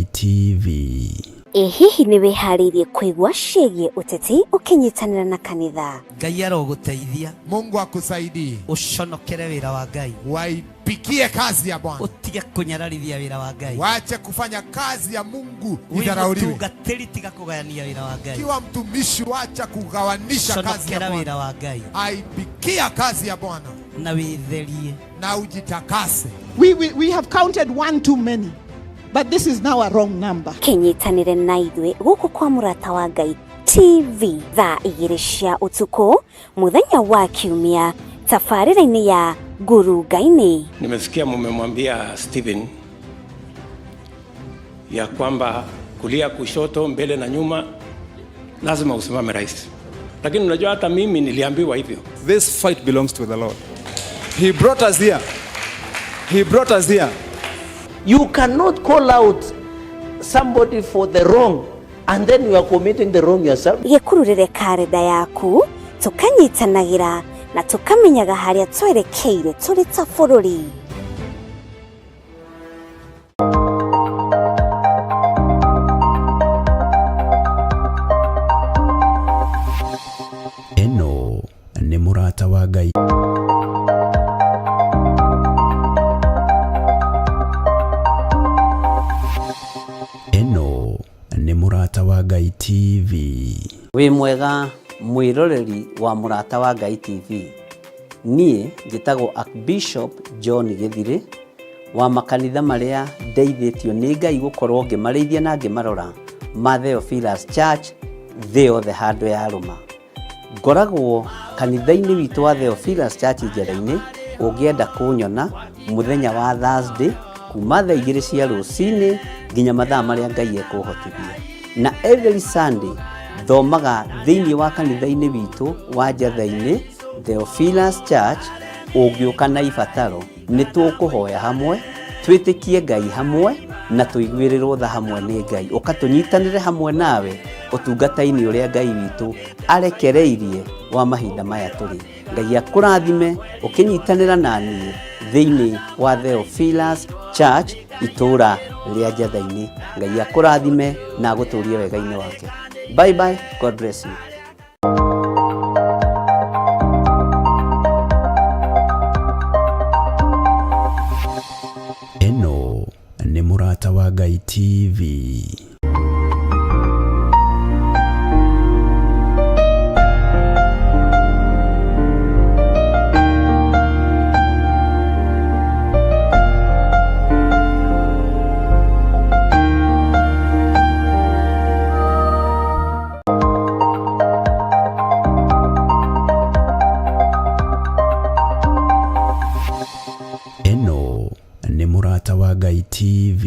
Ngai TV. Ĩ hihi nĩ wĩharĩirie kũigua ciĩgiĩ ũteti ũkĩnyitanĩra na kanitha? Ngai arogũteithia. Mungu akusaidie. Ũconokere wĩra wa Ngai. Waipikie kazi ya Bwana. Ũtige kũnyararithia wĩra wa Ngai. Wache kufanya kazi ya Mungu Wĩ idharauliwe. mũtungatĩri tiga kũgayania wĩra wa Ngai. Kiwa mtumishi, wacha kugawanisha kazi ya Conokera Bwana. wĩra wa Ngai Aipikia kazi ya Bwana na wĩtherie. na ujitakase. We have counted one too many, but this is now a wrong number. Kĩnyitanĩre na ithuĩ gũkũ kwa Mũrata wa Ngai TV thaa 2 cia ũtukũ mũthenya wa Kiumia tabarĩra-inĩ ya Ngurunga-inĩ. Nimesikia mumemwambia Stephen ya kwamba kulia, kushoto, mbele na nyuma lazima usimame rais, lakini unajua hata mimi niliambiwa hivyo. This fight belongs to the Lord. He brought us here. He brought us here. You cannot call out somebody for the wrong and then you are committing the wrong yourself. Gĩkururĩre karenda yaku tũkanyitanagĩra na tũkamenyaga harĩa twerekeire tũrĩ ta bũrũri. Ĩno nĩ Mũrata wa Ngai. Ĩno nĩ Mũrata wa Ngai TV. Wĩ mwega mwĩroreri wa Mũrata wa Ngai TV. Niĩ njĩtagwo Archbishop John Gĩthirĩ wa makanitha marĩa ndeithĩtio nĩ Ngai gũkorwo ngĩmarĩithia na ngĩmarora ma Theophilus Church thĩ yothe handũ ya rũma. Ngoragwo kanitha-inĩ witũ wa Theophilus Church Njera-inĩ, ũngĩenda kũnyona mũthenya wa Thursday kuma thaa 2 cia rũcinĩ nginya mathaa marĩa Ngai ekũhotithia. Na every Sunday thomaga thĩinĩ wa kanitha-inĩ witũ wa Njatha-inĩ Theophilus Church. Ũngĩũka na ibataro nĩ tũkũhoya hamwe, twĩtĩkie Ngai hamwe na tũiguĩrĩrwo tha hamwe nĩ Ngai. Ũka tũnyitanĩre hamwe nawe ũtungata-inĩ ũrĩa Ngai witũ arekereirie wa mahinda maya tũrĩ. Ngai akũrathime ũkĩnyitanĩra na niĩ thĩinĩ wa Theophilus Church itũũra rĩa Njatha-inĩ. Ngai akũrathime na agũtũrie wega-inĩ wake. Bye bye, God bless you. Ĩno nĩ Mũrata wa Ngai TV. Ĩno nĩ Mũrata wa Ngai TV.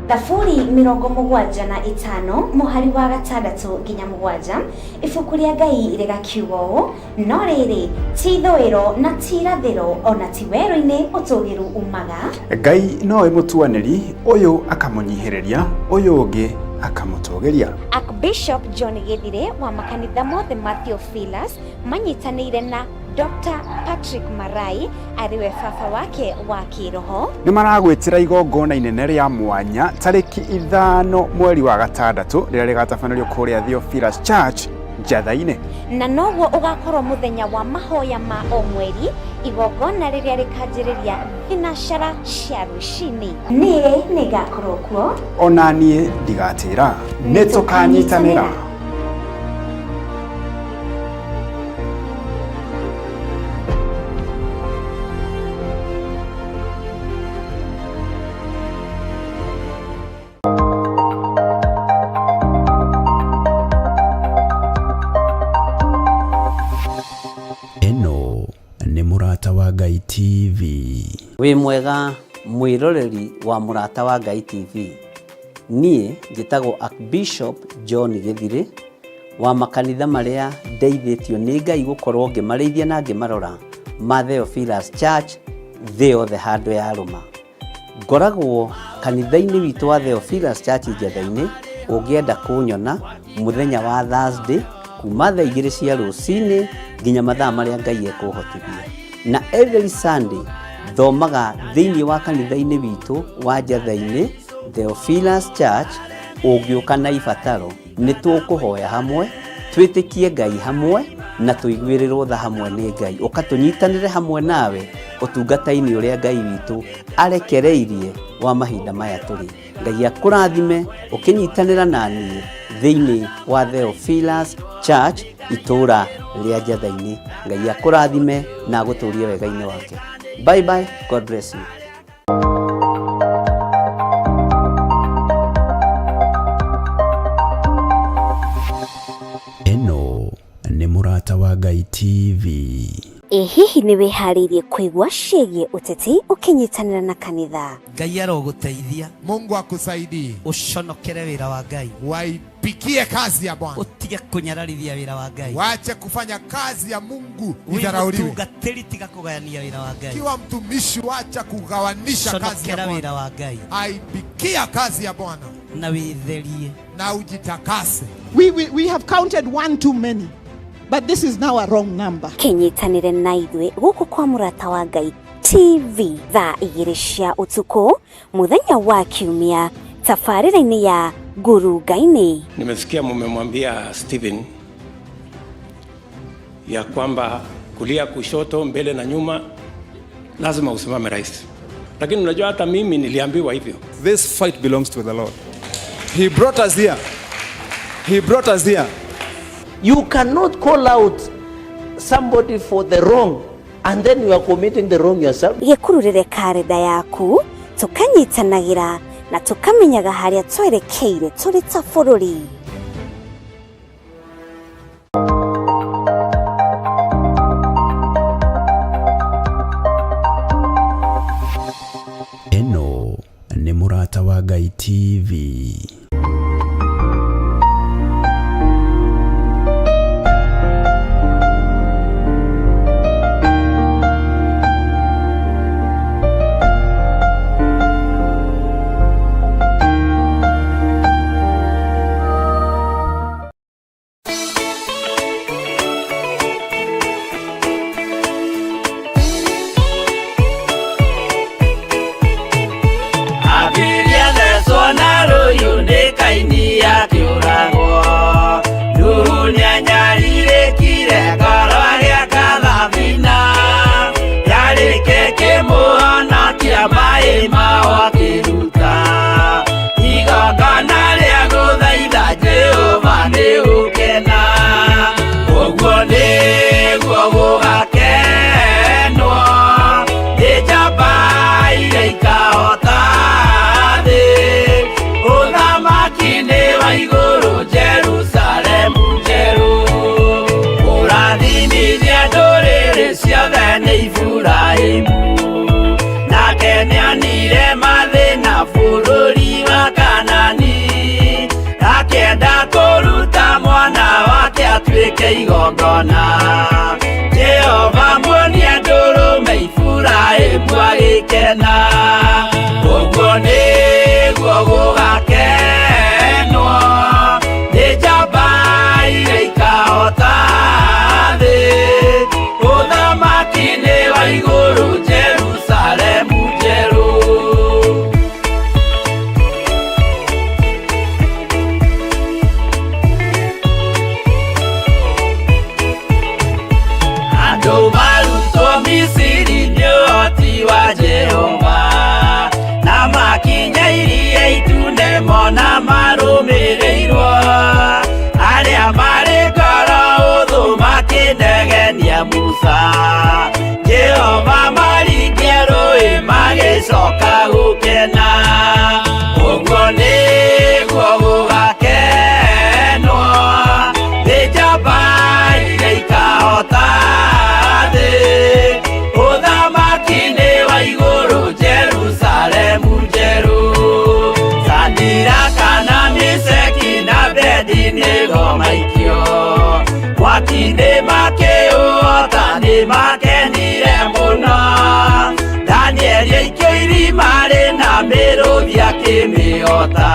Thaburi 75 mũhari wa 6 nginya 7 ibuku rĩa Ngai rĩgakiuga ũũ, no rĩrĩ ti ithũĩro na ti irathĩro ona ti werũ-inĩ ũtũgĩru umaga. Ngai nowe mũtuanĩri, ũyũ akamũnyihĩrĩria, ũyũ ũngĩ akamũtũgĩria. Archbishop John Gĩthirĩ wa makanitha mothe ma Theophilus manyitanĩire na Dr. Patrick Marai arĩ we baba wake wa kĩroho. Nĩ maragwĩtĩra igongona inene rĩa mwanya tarĩki 5 mweri wa 6 rĩrĩa rĩgatabanĩrio kũrĩa Theophilus Church Njatha-inĩ. Na noguo ũgakorwo mũthenya wa mahoya ma o mweri, igongona rĩrĩa rĩkanjĩrĩria thinacara cia rũcinĩ. Niĩ nĩngakorwo kuo. Ona niĩ ndigatĩra. Nĩ tũkanyitanĩra. Ĩno nĩ Mũrata wa Ngai TV. Wĩ mwega mwĩroreri wa Mũrata wa Ngai TV. Niĩ njĩtagwo Archbishop John Gĩthirĩ wa makanitha marĩa ndeithĩtio nĩ Ngai gũkorwo ngĩmarĩithia na ngĩmarora ma Theophilus Church thĩ yothe handũ ya rũma. Ngoragwo kanitha-inĩ witũ wa Theophilus Church Njatha-inĩ, ũngĩenda kũnyona mũthenya wa Thursday kuma thaa 2 cia rũcinĩ nginya mathaa marĩa Ngai ekũhotithia. Na every Sunday Thomaga thĩinĩ wa kanitha-inĩ witũ wa Njatha-inĩ Theophilus Church. Ũngĩũka na ibataro, nĩ tũkũhoya hamwe, twĩtĩkie Ngai hamwe na tũiguĩrĩrwo tha hamwe nĩ Ngai. Ũka tũnyitanĩre hamwe nawe ũtungata-inĩ ũrĩa Ngai witũ arekereirie wa mahinda maya tũrĩ. Ngai akũrathime ũkĩnyitanĩra na niĩ thĩinĩ wa Theophilus Church, itũũra rĩa Njatha-inĩ. Ngai akũrathime na agũtũrie wega-inĩ wake. Bye bye, God bless you. Ĩno nĩ Mũrata wa Ngai TV. Ĩ hihi nĩ wĩharĩirie kũigua ciĩgiĩ ũteti ũkĩnyitanĩra na kanitha? Ngai arogũteithia. Mungu akusaidie. Ũconokere wĩra wa Ngai. Waipikie kazi ya Bwana. Ũtige kũnyararithia wĩra wa Ngai. Wache kufanya kazi ya Mungu Wĩ idharauliwe. mũtungatĩri, tiga kũgayania wĩra wa Ngai. Kiwa mtumishi, wacha kugawanisha kazi ya Conokera Bwana. wĩra wa Ngai. Aipikia kazi ya Bwana Na wĩtherie. Na ujitakase. We have counted one too many, but this is now a wrong number. Kĩnyitanĩre na ithuĩ gũkũ kwa Mũrata wa Ngai TV thaa 2 cia ũtukũ mũthenya wa Kiumia tabarĩra-inĩ ya Ngurunga-inĩ. Nimesikia mumemwambia Stephen ya kwamba kulia, kushoto, mbele na nyuma, lazima usimame rais. Lakini unajua hata mimi niliambiwa hivyo. This fight belongs to the Lord. He brought us here. He brought us here. You cannot call out somebody for the wrong and then you are committing the wrong yourself. Gĩkururĩre karenda yaku, tũkanyitanagĩra na tũkamenyaga harĩa twerekeire tũrĩ ta bũrũri. Ĩno nĩ Mũrata wa Ngai TV. Abiria thecwo na rũhiũ nĩ Kaini akĩũragwo. Nuhu nĩanyarirĩkire ngoro agĩaka thabina. Yarĩke kĩmũhonokia maĩ mao akĩruta. Igongona rĩa gũthaitha Jehova nĩ gũkena. Ũguo nĩguo gũgakenwo nĩ njamba iria ikahota thĩ. Ũthamaki nĩ wa igũrũ, Jerusalemu njerũ. Kũrathimithia ndũrĩrĩ ciothe nĩ Iburahĩmu. Nake nĩonire mathĩna bũrũri wa Kanani. Akĩenda kũruta mwana wake atuĩke igongona. Jehova muonia ndũrũme, Iburahĩmu agĩkena. Ũguo nĩguo gũgakenwo nĩ njamba iria ikahota thĩ. Ũthamaki nĩ wa igũrũ, Jerusalemu njerũ. Andũ marutwo Misiri nĩ ũhoti wa Jehova, na makinya Iria Itune mona marũmĩrĩirwo. Arĩa marĩ ngoro ũthũ makĩnegenia Musa, Jehova maringia rũĩ magĩcoka gũkena. Ũguo nĩguo gũgakenwo nĩ njamba iria ikahota thĩ. Ũthamaki nĩ wa igũrũ, Jerusalemu njerũ. Sadiraka na Misheki na Abednego maikio mwaki-inĩ makĩũhota nĩ makenire mũno. Danieli aikio irima rĩna mĩrũthi akĩmĩhota.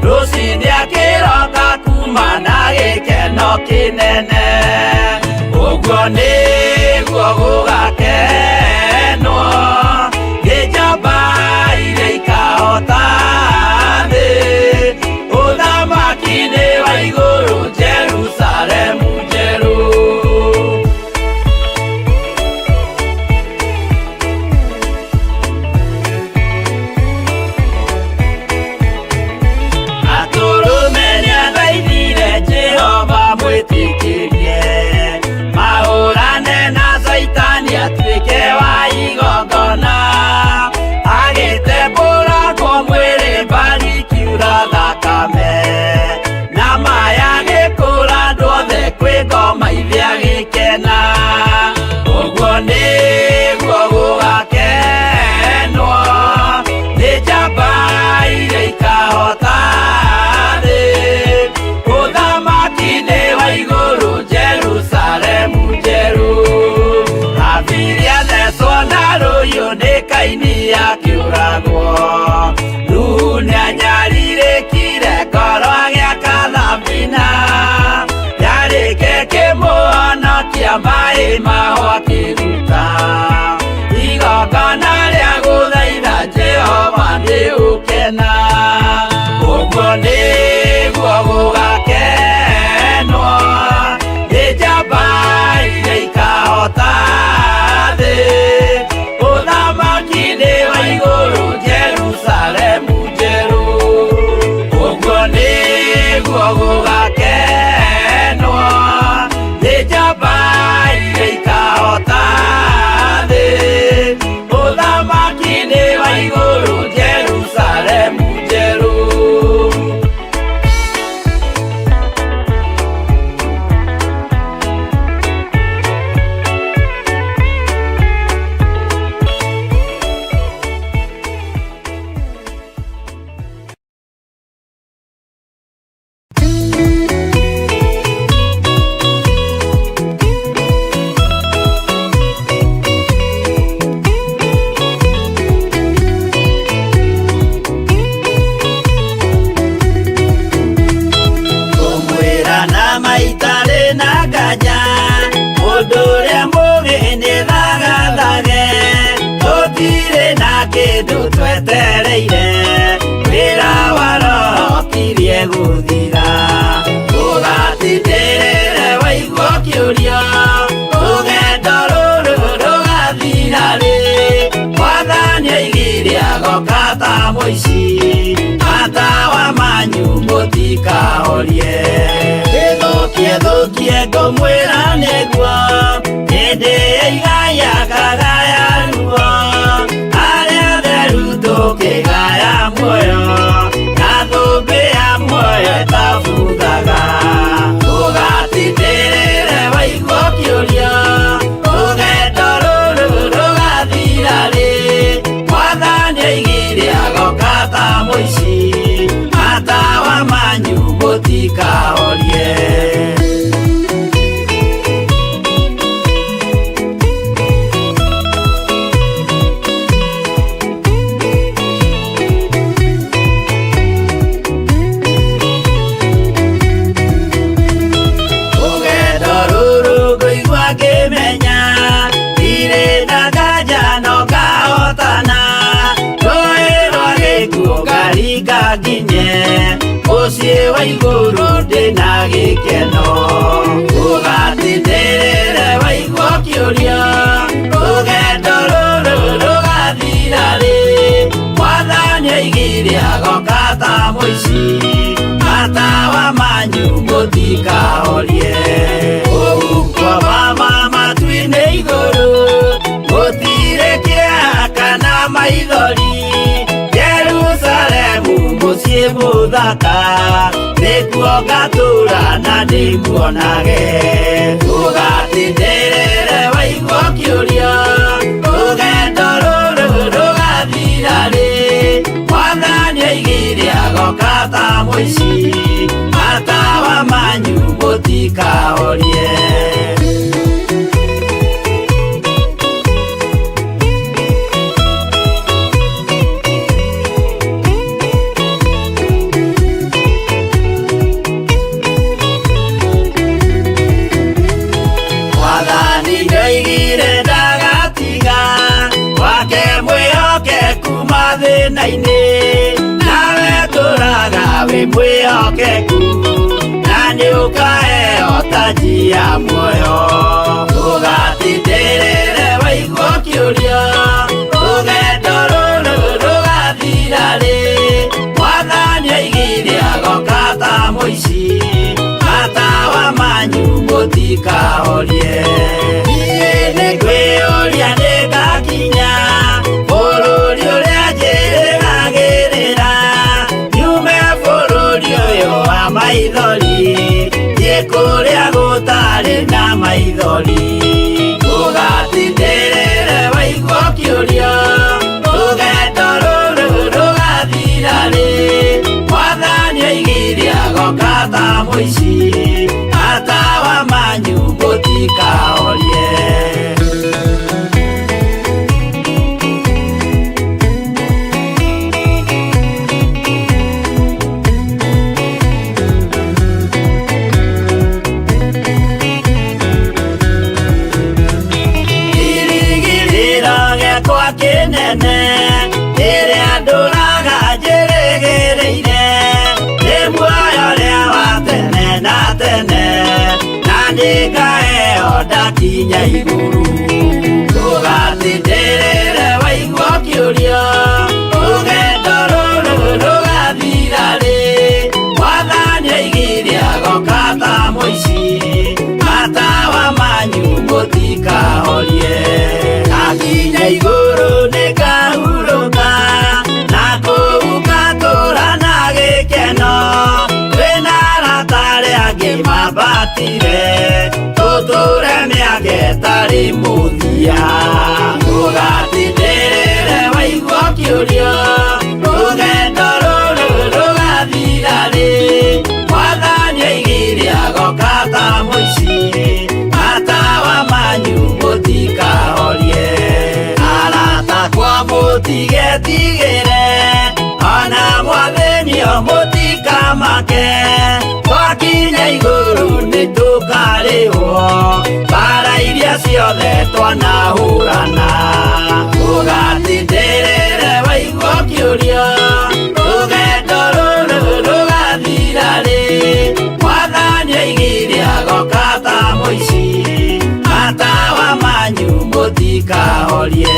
Rũcinĩ akĩroka kuma na gĩkeno kĩnene. Ũguo nĩguo gũgakenwo. Nĩ Kaini akĩũragwo. Nuhu nĩanyarirĩkire ngoro agĩaka thabina, yarĩke kĩmũhonokia maĩ maho akĩruta. Igongona rĩa gũthaitha Jehova nĩ ũkena, ũguo nĩguo gũgakenwo nĩ njamba iria ikahota thĩ. Ũthamaki-inĩ wa igũrũ Jerusalemu njerũ, ũguo nĩguo gũgakenwo nĩ njamba iria ikahota thĩ. Ũthamaki-inĩ wa igũrũ Jerusalemu njerũ. Kũmwĩra na maitarĩ na nganja, mũndũ ũrĩa mũũgĩ nĩ thagathage. Tũtirĩ na kĩndũ twetereire, wĩra wa Roho ũkirie gũthira. Ũgatindĩrĩre waigua ũkĩũria, rũgendo rũrũ rũgathira rĩ? Mwathani oigire agoka ta mũici, matawa manyu mũtikahorie. Ĩthũkie thũkie ngũmwĩra nĩguo, hĩndĩ ĩigaya kagaya ruo. Arĩa atheru tũkĩgaya muoyo, na thũmbĩ ya muoyo ĩtabuthaga. Ũgatindĩrĩre waigua ũkĩũria, rũgendo rũrũ rũgathira rĩ? Mwathani oigire agoka ta mũici, matawa manyu mũtikahorie. Rũgendo rũrũ ngũigua ngĩmenya, ndirĩ na nganja no ngahotana. Rũĩ rwa gĩkuũ ngaringa nginye, mũciĩ wa igũrũ ndĩna gĩkeno. Ũgatindĩrĩre waigua ũkĩũria, rũgendo rũrũ rũgathira rĩ? Mwathani oigire agoka ta mũici, matawa manyu mũtikahorie. Ũguo mama matu-inĩ igũrũ, gũtirĩ kĩeha kana maithori. Jerusalemu mũciĩ mũthaka, nĩkuo ngatũũra na ndĩmuonage. Ũgatindĩrĩre waigua ũkĩũria, rũgendo rũrũ rũgathira rĩ? Mwathani oigire agoka ta mũici, matawa manyu mũtikahorie. Mwathani nĩoigire ndagatiga, wake mwĩhokeku mathĩna-inĩ. Nawe tũraga wĩ mwĩhokeku, na nĩũkaheo taji ya muoyo. Ũgatindĩrĩre waigua ũkĩũria, rũgendo rũrũ rũgathira rĩ? Mwathani oigire agoka ta mũici, matawa manyu mũtikahorie. Niĩ nĩngwĩyũria nĩngakinya bũrũri ũrĩa njĩrĩgagĩrĩra, nyume bũrũri ũyũ wa maithori, thiĩ kũrĩa gũtarĩ na maithori. nene ĩrĩa ndũraga njĩrĩgĩrĩire nĩ muoyo ũrĩa wa tene na tene na nĩngaheo ndakinya igũrũ ndũgatindĩrĩre waigua ũkĩũrio rũgendo rũrũ rũgathira rĩ Mwathani aigire agoka ta mũici matawa manyu mũtikahorie ndakinya igũrũ nĩngahurũka na kũu ngatũũra na gĩkeno twĩna arata arĩa angĩ mambatire tũtũre mĩaka ĩtarĩ mũthia ndũgatindĩrĩre waigua ũkĩũrio rũgendo rũrũ rũgathira rĩ Mwathani aigire agoka ta mũici matawa manyu mũtikahorie arata kwa mũtigetigĩre ona mwathĩnio mũtikamake twakinya igũrũ nĩtũkarĩhwo mbara iria ciothe twanahũrana ndũgatindĩrĩre waigua ũkĩũrio rũgendo rũrũ rũgathira rĩ Mwathani aigire agoka ta mũici matawa manyu mũtikahorie.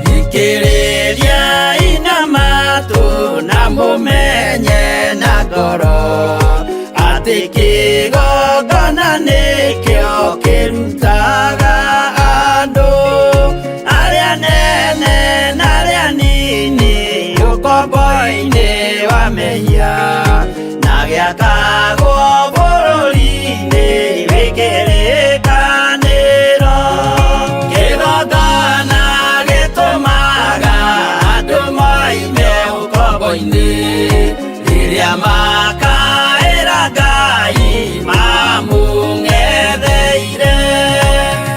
Thikĩrĩria inamatu na mũmenye na ngoro atĩ kĩgongona nĩkĩo kĩrutaga andũ arĩa nene na arĩa nini ũkombo-inĩ wa mehia na gĩakagwo bũrũri-inĩ wĩ kĩrĩkanĩro kĩgongona gĩtũmaga andũ moime ũkombo-inĩ rĩrĩa makaĩra Ngai mamũng'etheire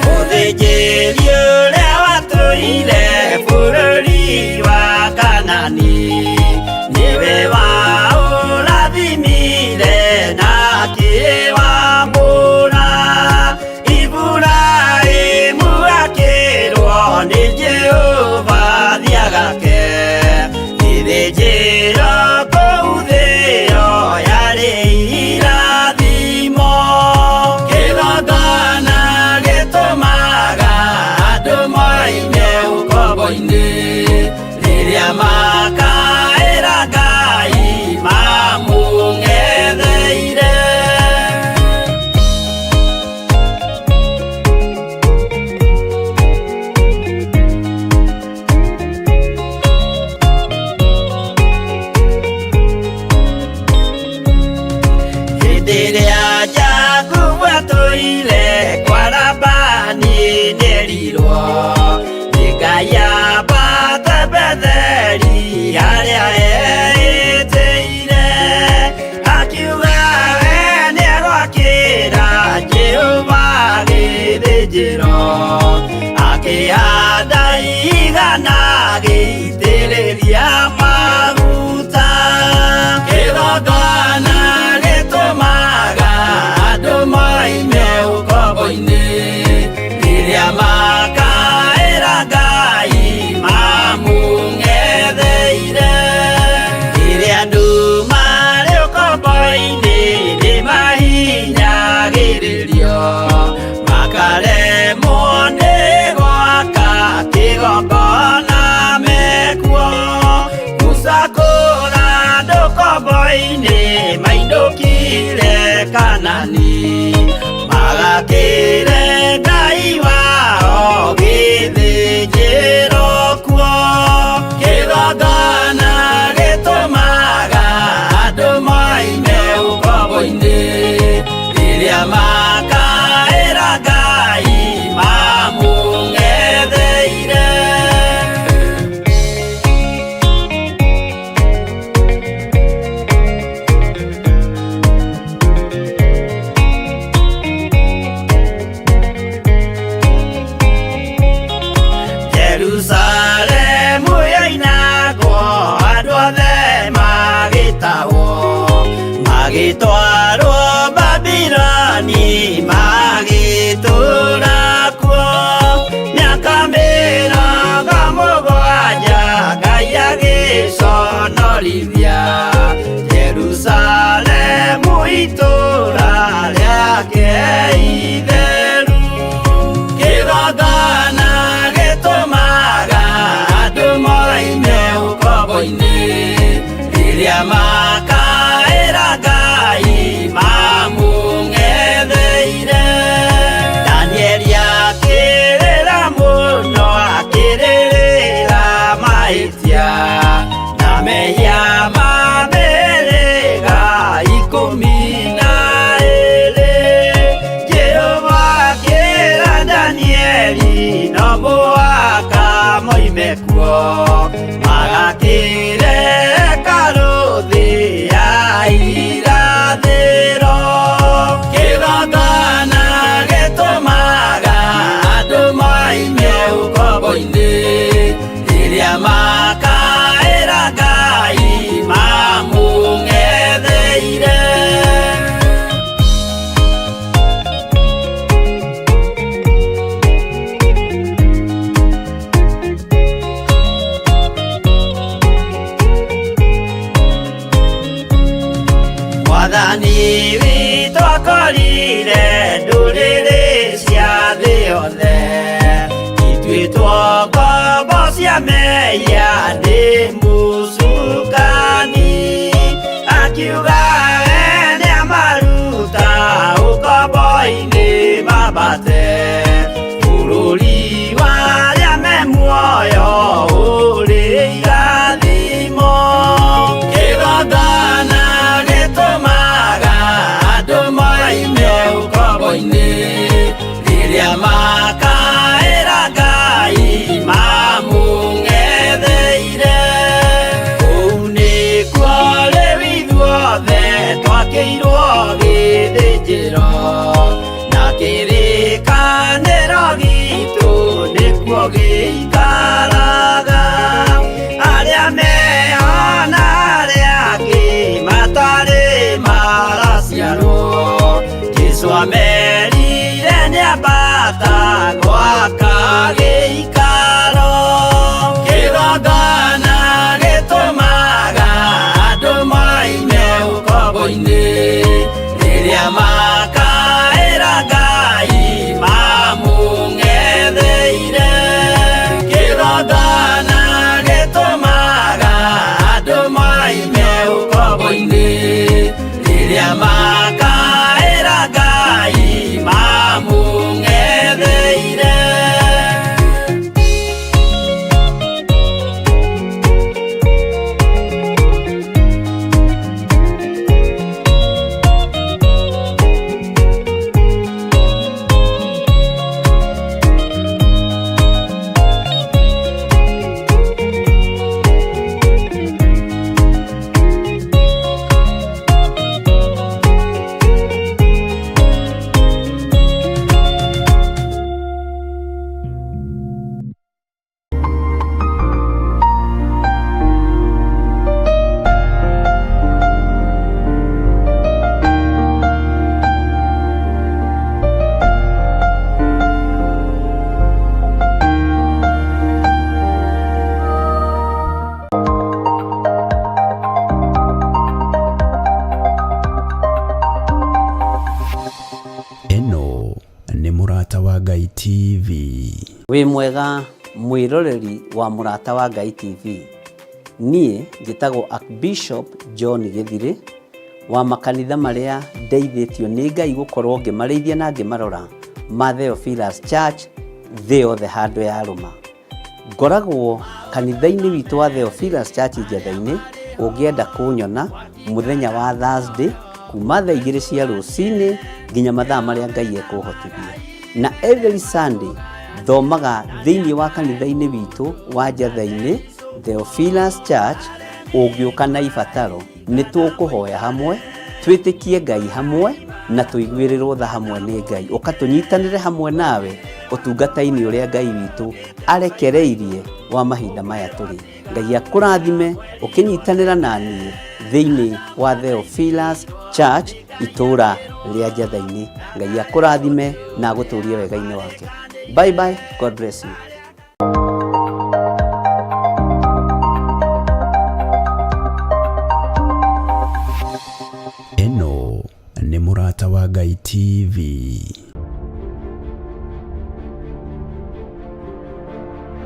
mũthĩnjĩri ũrĩa watũire bũrũri wa Kanani nĩwe waũrathimire na akĩwambũra Iburahĩmu akĩrwo nĩ Jehova thiagake gĩthĩnjĩro kũu thĩo yarĩ irathimo kĩgongona gĩtũmaga andũ moime ũkombo-inĩ rĩrĩa makaĩra ũkombo-inĩ mainũkire Kanani magakĩre Ngai wao gĩthĩnjĩro kuo kĩgongona gĩtũmaga andũ moime ũkombo-inĩ rĩrĩa makaĩra Ngai mamũng'etheire. Jerusalemu yoinagwo andũ othe magĩtahwo magĩtwarwo Babiloni magĩtũũra kuo mĩaka 70 Ngai agĩconorithia Jerusalemu itũũra rĩake itheru kĩgongona gĩtũmaga andũ moime ũkombo-inĩ rĩrĩa makaĩra Ngai mamũng'etheire. Danieli akĩrĩra mũno akĩrĩrĩra mahĩtia na mehia ma mĩhĩrĩga 12. Jehova akĩra Danieli no mũhaka moime kuo magakĩre hekarũ thĩ ya irathĩro. Kĩgongona gĩtũmaga andũ moime ũkombo-inĩ rĩrĩa makaĩra Ngai mamũng'etheire. Mwathani witũ akorire ndũrĩrĩ cia thĩ yothe ituĩtwo ngombo cia mehia nĩ mũcukani akiuga we nĩamaruta ũkombo-inĩ mambate bũrũri wa arĩa me muoyo ũrĩ irathimo. Kĩgongona gĩtũmaga andũ moime ũkombo-inĩ rĩrĩa makaĩra Ngai mamũng'etheire. Kũu nĩkuo rĩu ithuothe twakĩirwo gĩthĩnjĩro na kĩrĩkanĩro gitũ nĩkuo gĩikaraga arĩa meho na arĩa angĩ matarĩ maraciarwo Jesũ amerire nĩambata gwaka gĩikaro. Kĩgongona gĩtũmaga andũ moime ũkombo-inĩ rĩrĩa makaĩra Ngai mamũng'etheire. Kĩgongona gĩtũmaga andũ moime ũkombo-inĩ rĩrĩa makaĩra Ngai mamũng'etheire. Ĩno nĩ Mũrata wa Ngai TV. Wĩ mwega mwĩroreri wa Mũrata wa Ngai TV. Niĩ njĩtagwo Archbishop John Gĩthirĩ wa makanitha marĩa ndeithĩtio nĩ Ngai gũkorwo ngĩmarĩithia na ngĩmarora ma Theophilus Church thĩ yothe handũ yarũma. Ngoragwo kanitha-inĩ witũ wa Theophilus Church Njetha-inĩ, ũngĩenda kũnyona mũthenya wa Thursday kuma thaa 2 cia rũcinĩ nginya mathaa marĩa Ngai ekũhotithia. Na every Sunday thomaga thĩinĩ wa kanitha-inĩ witũ wa Njetha-inĩ Theophilus Church, ũngĩũka na ibataro nĩ tũkũhoya hamwe, twĩtĩkie Ngai hamwe na tũiguĩrĩrwo tha hamwe nĩ Ngai. Ũka tũnyitanĩre hamwe nawe ũtungata-inĩ ũrĩa Ngai witũ arekereirie wa mahinda maya tũrĩ. Ngai akũrathime ũkĩnyitanĩra na niĩ thĩinĩ wa Theophilus Church itũũra rĩa Njetha-inĩ. Ngai akũrathime na agũtũrie wega-inĩ wake. Bye bye, God bless you. Ĩno nĩ Mũrata wa Ngai TV.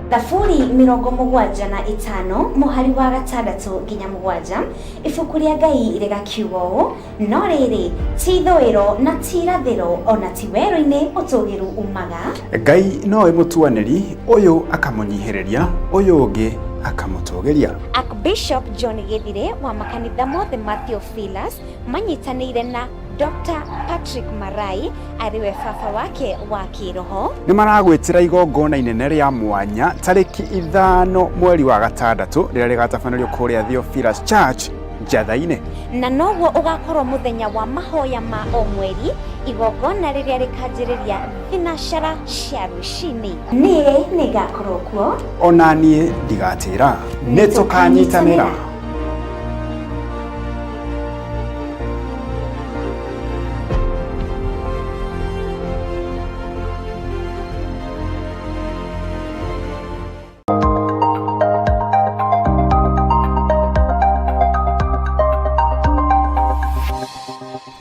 Thaburi 75 mũhari wa 6 nginya 7, ibuku rĩa Ngai rĩgakiuga ũũ: no rĩrĩ, ti ithũĩro na ti irathĩro, ona ti werũ-inĩ ũtũgĩru umaga. Ngai nowe mũtuanĩri, ũyũ akamũnyihĩrĩria, ũyũ ũngĩ akamũtũgĩria. Archbishop John Gĩthirĩ wa makanitha mothe ma Theophilus manyitanĩire na Dr. Patrick Marai arĩ we baba wake wa kĩroho. Nĩ maragwĩtĩra igongona inene rĩa mwanya tarĩki 5 mweri wa 6 rĩrĩa rĩgatabanĩrio kũrĩa Theophilus Church Njatha-inĩ. Na noguo ũgakorwo mũthenya wa mahoya ma o mweri, igongona rĩrĩa rĩkanjĩrĩria thinacara cia rũcinĩ. Niĩ nĩngakorwo kuo. Ona niĩ ndigatĩra. Nĩ tũkanyitanĩra.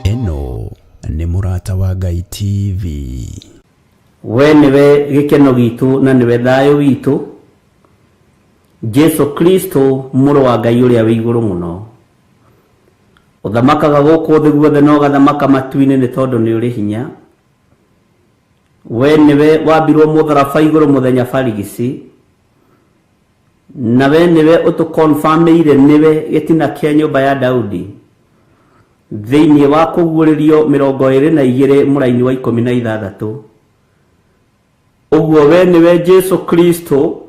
Ĩno nĩ Mũrata wa Ngai TV. We nĩwe gĩkeno gitũ na nĩwe thayũ witũ, Jesu Kristo mũrũ wa Ngai ũrĩa wĩ igũrũ mũno. Ũthamakaga gũkũ thĩ guothe na ũgathamaka matu-inĩ nĩ tondũ nĩ ũrĩ hinya. We nĩwe wambirwo mũtharaba igũrũ mũthenya barigici, na we nĩwe ũtũkonfamĩire nĩwe gĩtina kĩa nyũmba ya Daudi. Thĩinĩ wa kũguũrĩrio 22 mũraini wa 16. Ũguo we nĩwe Jesu Kristo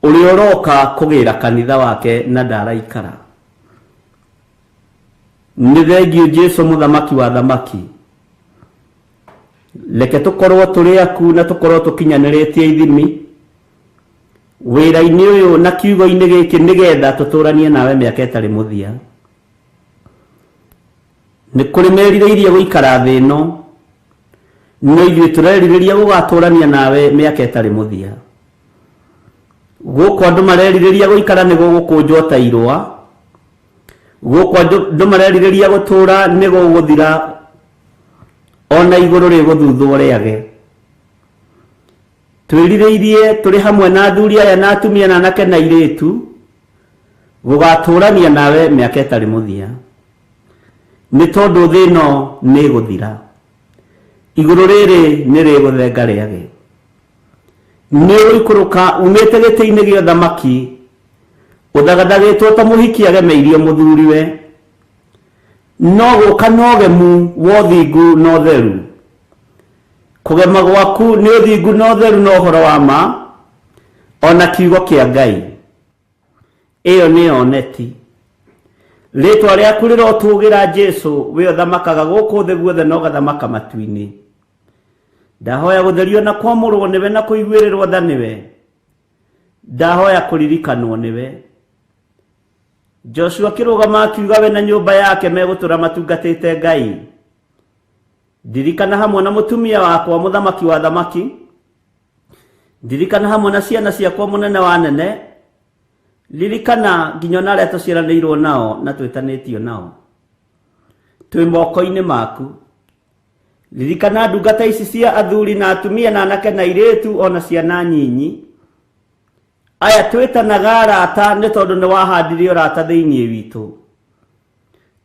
ũrĩa ũroka kũgĩra kanitha wake na ndaraikara. Nĩ thengiũ Jesu mũthamaki wa thamaki. Reke tũkorwo tũrĩ aku na tũkorwo tũkinyanĩrĩtie ithimi wĩra-inĩ ũyũ na kiugo-inĩ gĩkĩ nĩgetha tũtũranie nawe mĩaka ĩtarĩ mũthia. Nĩ kũrĩ merirĩirie gũikara thĩ ĩno, no ithuĩ tũrerirĩria gũgatũrania nawe mĩaka ĩtarĩ mũthia. Gũkũ andũ marerirĩria gũikara nĩ gũgũkũnjwo ta irũa, gũkũ andũ marerirĩria gũtũra nĩ gũgũthira, ona igũrũ rĩgũthuthwo rĩage. Twĩrirĩirie tũrĩ hamwe na athuri aya na atumia na anake na airĩtu gũgatũrania nawe mĩaka ĩtarĩ mũthia, nĩ tondũ thĩ ĩno nĩ ĩgũthira, igũrũ rĩrĩ nĩ rĩgũthenga rĩage. Nĩ ũgũikũrũka umĩte gĩtĩ-inĩ gĩa ũthamaki ũthagathagĩtwo ta mũhiki agemeirio mũthuriwe, no gũka na ũgemu wa ũthingu na ũtheru. Kũgema gwaku nĩ ũthingu na ũtheru na ũhoro wa ma, ona kiugo kĩa Ngai. Ĩyo nĩyo neti. Rĩtwa rĩaku rĩrotũgĩra Jesu, we ũthamakaga gũkũ thĩ guothe na ũgathamaka matu-inĩ. Ndahoya gũtherio na kwamũrwo nĩwe na kũiguĩrĩrwo tha nĩwe. Ndahoya kũririkanwo nĩwe. Joshua akĩrũgama akiuga we na nyũmba yake megũtũra matungatĩte Ngai. Ndirikana hamwe na mũtumia wakwa mũthamaki wa thamaki. Ndirikana hamwe na ciana ciakwa mũnene wa nene. Ririkana nginya ona arĩa tũciaranĩirwo nao na twĩtanĩtio nao. Twĩ moko-inĩ maku. Ririkana ndungata ici cia athuri na atumia na anake na airĩtu ona ciana nyinyi. Aya twĩtanaga arata nĩ tondũ nĩ wahandire ũrata thĩinĩ witũ.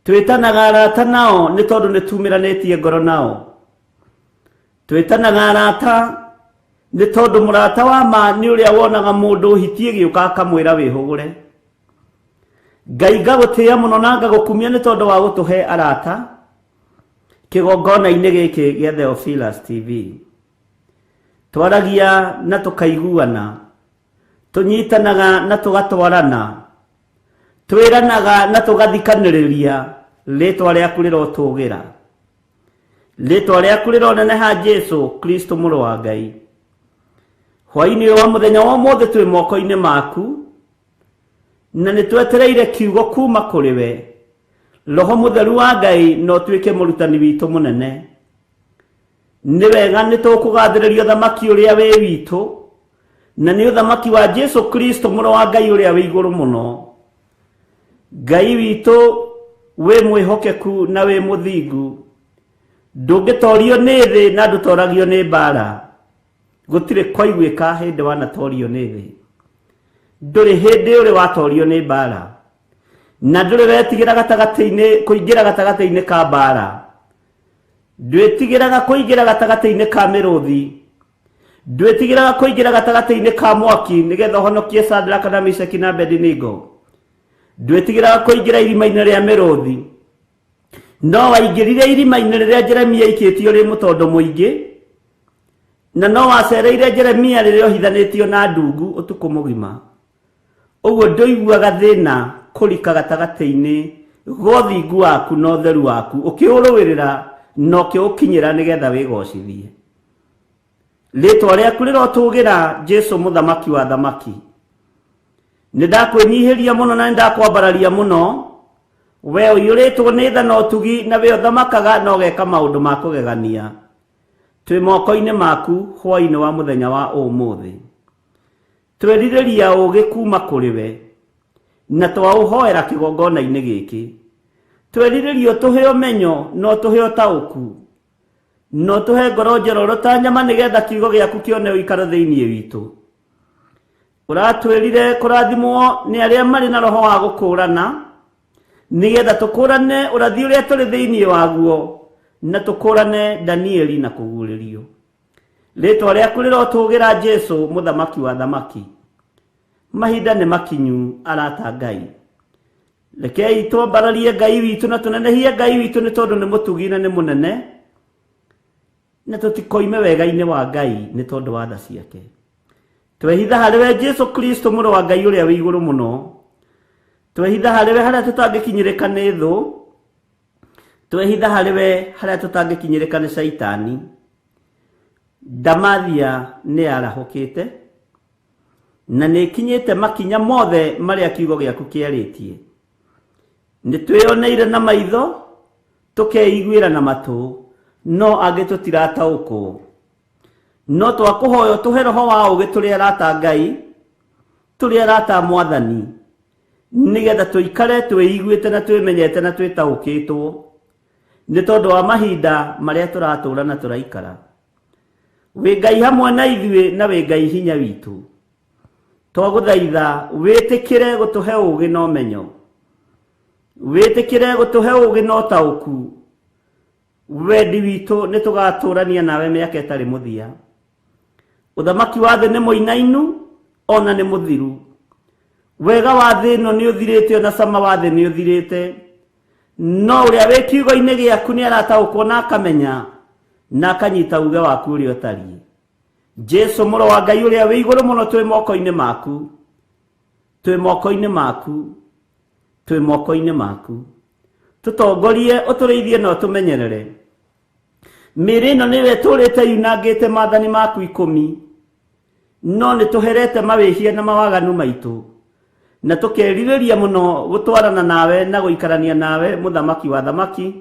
Twĩtanaga arata nao nĩ tondũ nĩ tumĩranĩtie ngoro nao. Twĩtanaga arata nĩ tondũ mũrata wa ma nĩ ũrĩa wonaga mũndũ hiti ĩgĩũka akamwĩra wĩhũgũre. Ngai ngagũtĩĩa mũno na ngagũkumia nĩ tondũ wa gũtũhe arata kĩgongona-inĩ gĩkĩ gĩa Theophilus TV. Twaragia na tũkaiguana, tũnyitanaga na tũgatwarana, twĩranaga na tũgathikanĩrĩria. Rĩtwa rĩaku rĩrotũgĩra, rĩtwa rĩaku rĩroneneha, Jesu Kristo mũrũ wa Ngai. Hwaĩ-inĩ ũyũ wa mũthenya wa ũmũthĩ twĩ moko-inĩ maku, na nĩ twetereire kiugo kuma kũrĩ we. Roho Mũtheru wa Ngai no ũtuĩke mũrutani witũ mũnene. Nĩ wega nĩ tũkũgathĩrĩria ũthamaki ũrĩa wĩ witũ, na nĩ ũthamaki wa Jesu Kristo mũrũ wa Ngai ũrĩa wĩ igũrũ mũno. Ngai witũ wĩ mwĩhokeku na wĩ mũthingu, ndũngĩtorio nĩ thĩ na ndũtoragio nĩ mbara. Gũtirĩ kwaiguĩka hĩndĩ wanatorio nĩ thĩ, ndũrĩ hĩndĩ ũrĩ watorio nĩ mbara, na ndũrĩ wetigĩra gatagatĩ-inĩ kũingĩra gatagatĩ-inĩ ka mbara. Ndwĩtigĩraga kũingĩra gatagatĩ-inĩ ka mĩrũthi, ndwĩtigĩraga kũingĩra gatagatĩ-inĩ ka mwaki nĩgetha ũhonokie Sadraka na Meshaki na Abednego. Ndwĩtigĩraga kũingĩra irima-inĩ rĩa mĩrũthi, no waingĩrire irima-inĩ rĩrĩa Jeremia aikĩtio rĩ mũtondo mũingĩ, na no wacereire Jeremia rĩrĩa ũhithanĩtio na ndungu ũtukũ mũgima. Ũguo ndũiguaga thĩna kũrika gatagatĩ-inĩ ga ũthingu waku na ũtheru waku, ũkĩũrũĩrĩra na ũkĩũkinyĩra nĩgetha wĩgocithie. Rĩtwa rĩaku rĩrotũgĩra, Jesu mũthamaki wa thamaki. Nĩ ndakwĩnyihĩria mũno na nĩ ndakwambararia mũno. We ũiyũrĩtwo nĩ tha na ũtugi, na we ũthamakaga na ũgeka maũndũ ma kũgegania. Twĩ moko-inĩ maku hwaĩ-inĩ wa mũthenya wa ũmũthĩ. Twerirĩria ũũgĩ kuma kũrĩ we, na twaũhoera kĩgongona-inĩ gĩkĩ. Twerirĩria ũtũhe ũmenyo na ũtũhe ũtaũku, na ũtũhe ngoro njororo ta nyama nĩgetha kiugo gĩaku kĩone ũikaro thĩinĩ witũ. Ũratwĩrire kũrathimwo nĩ arĩa marĩ na roho wa gũkũũrana, nĩgetha tũkũũrane ũrathi ũrĩa tũrĩ thĩinĩ waguo, na tũkũũrane Danieli na kũguũrĩrio. Rĩtwa rĩaku rĩrotũgĩra, Jesu mũthamaki wa thamaki. Mahinda nĩ makinyu, arata Ngai. Rekei twambararie Ngai witũ na tũnenehie Ngai witũ nĩ tondũ nĩ mũtugi na nĩ mũnene, na tũtikoime wega-inĩ wa Ngai nĩ tondũ wa tha ciake. Twehitha harĩ we Jesu Kristo mũrũ wa Ngai ũrĩa wĩ igũrũ mũno. Twehitha harĩ we harĩa tũtangĩkinyĩrĩka nĩ thũ, twehitha harĩ we harĩa tũtangĩkinyĩrĩka nĩ caitani. Ndamathia nĩ yarahũkĩte na nĩ ĩkinyĩte makinya mothe marĩa kiugo gĩaku kĩarĩtie. Nĩ twĩyoneire na maitho, tũkeiguĩra na matũ, no angĩ tũtirataũkwo. No twakũhoya ũtũhe roho wa ũũgĩ tũrĩ arata Ngai, tũrĩ arata Mwathani, nĩgetha tũikare twĩiguĩte na twĩmenyete na twĩtaũkĩtwo nĩ tondũ wa mahinda marĩa tũratũra na tũraikara. Wĩ Ngai hamwe na ithuĩ na wĩ Ngai hinya witũ. Twagũthaitha wĩtĩkĩre gũtũhe ũũgĩ na ũmenyo, wĩtĩkĩre gũtũhe ũũgĩ na ũtaũku. Wendi witũ nĩ tũgatũrania nawe mĩaka ĩtarĩ mũthia. Ũthamaki wa thĩ nĩ mũinainu ona nĩ mũthiru. Wega wa thĩ ĩno nĩ ũthirĩte, ona cama wa thĩ nĩ ũthirĩte, no ũrĩa wĩ kiugo-inĩ gĩaku nĩ arataũkwo na akamenya na akanyita uge waku ũrĩa ũtariĩ. Jesu mũrũ wa Ngai ũrĩa wĩ igũrũ mũno, twĩ moko-inĩ maku, twĩ moko-inĩ maku, twĩ moko-inĩ maku. Tũtongorie, ũtũrĩithie na ũtũmenyerere. Mĩĩrĩ ĩno nĩyo ĩtũrĩte yunangĩte maathani maku 10, no nĩ tũherete mawĩhia na mawaganu maitũ, na tũkerirĩria mũno gũtwarana nawe na gũikarania nawe mũthamaki wa thamaki,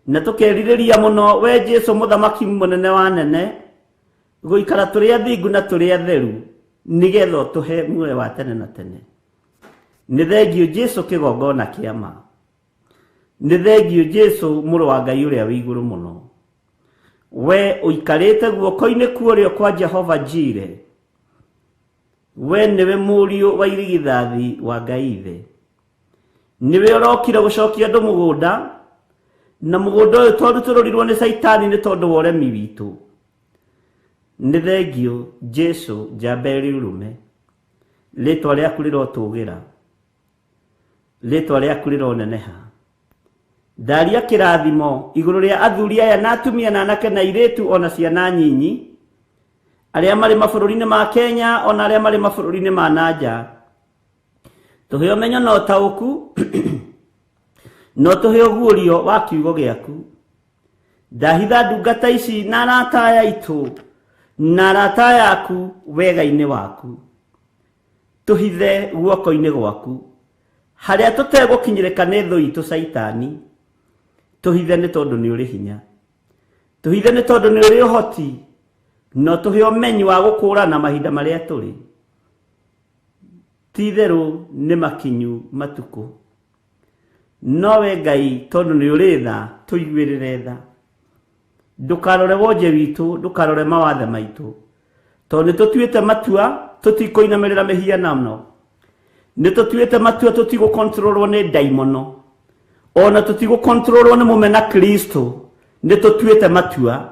na tũkerirĩria mũno we Jesu mũthamaki mũnene wa nene gũikara tũrĩ athingu na tũrĩ atheru, nĩgetha ũtũhe muoyo wa tene na tene. Nĩ thengiũ Jesu kĩgongona kĩa ma. Nĩ thengiũ Jesu mũrũ wa Ngai ũrĩa wĩ igũrũ mũno. We ũikarĩte guoko-inĩ kwa ũrĩo kwa Jehova Jire. We nĩwe mũriũ wa irigithathi wa Ngai ithe. Nĩwe ũrokire gũcokia andũ mũgũnda, na mũgũnda ũyũ twarutũrũrirwo nĩ Caitani nĩ tondũ wa ũremi witũ. Nĩ thengio Jesu njamba ĩrĩ ũrũme, rĩtwa rĩaku rĩrotũgĩra, rĩtwa rĩaku rĩroneneha. Ndaria kĩrathimo igũrũ rĩa athuri aya na atumia na anake na airĩtu ona ciana nyinyi, arĩa marĩ mabũrũri-inĩ ma Kenya ona arĩa marĩ mabũrũri-inĩ ma nanja. Tũhe ũmenyo na ũtaũku no tũhe ũguũrio wa kiugo gĩaku. Ndahitha ndungata ici na arata aya aitũ na arata aya aku wega-inĩ waku. Tũhithe guoko-inĩ gwaku harĩa tũtegũkinyĩrĩka nĩ thũ itũ Caitani. Tũhithe nĩ tondũ nĩ ũrĩ hinya, tũhithe nĩ tondũ nĩ ũrĩ ũhoti, no tũhe ũmenyi wa gũkũrana mahinda marĩa tũrĩ. Ti itherũ nĩ makinyu matukũ, nowe Ngai tondũ nĩ ũrĩ tha, tũiguĩrĩre tha. Ndũkarore wonje witũ, ndũkarore mawathe maitũ, tondũ nĩ tũtuĩte matua tũtikũinamĩrĩra mĩhianano, nĩ tũtuĩte matua tũtigũkontrolwo nĩ ndaimono, ona tũtigũkontrolwo nĩ mũmena Kristo. Nĩ tũtuĩte matua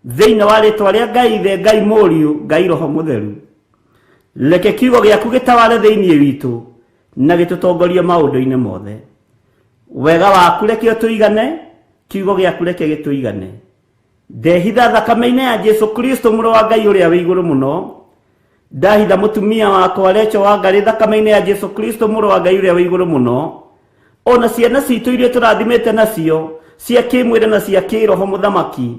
thĩinĩ wa rĩtwa rĩa Ngai Ithe, Ngai Mũriũ, Ngai Roho Mũtheru. Reke kiugo gĩaku gĩtaware thĩinĩ witũ na gĩtũtongorie maũndũ-inĩ mothe. Wega waku reke ũtũigane, kiugo gĩaku reke gĩtũigane. Ndehitha thakame-inĩ ya Jesu Kristo mũrũ wa Ngai ũrĩa wĩ igũrũ mũno. Ndahitha mũtumia wakwa Recho wa Ngarĩ thakame-inĩ ya Jesu Kristo mũrũ wa Ngai ũrĩa wĩ igũrũ mũno. Ona ciana citũ iria tũrathimĩte nacio cia kĩmwĩrĩ na cia kĩroho mũthamaki,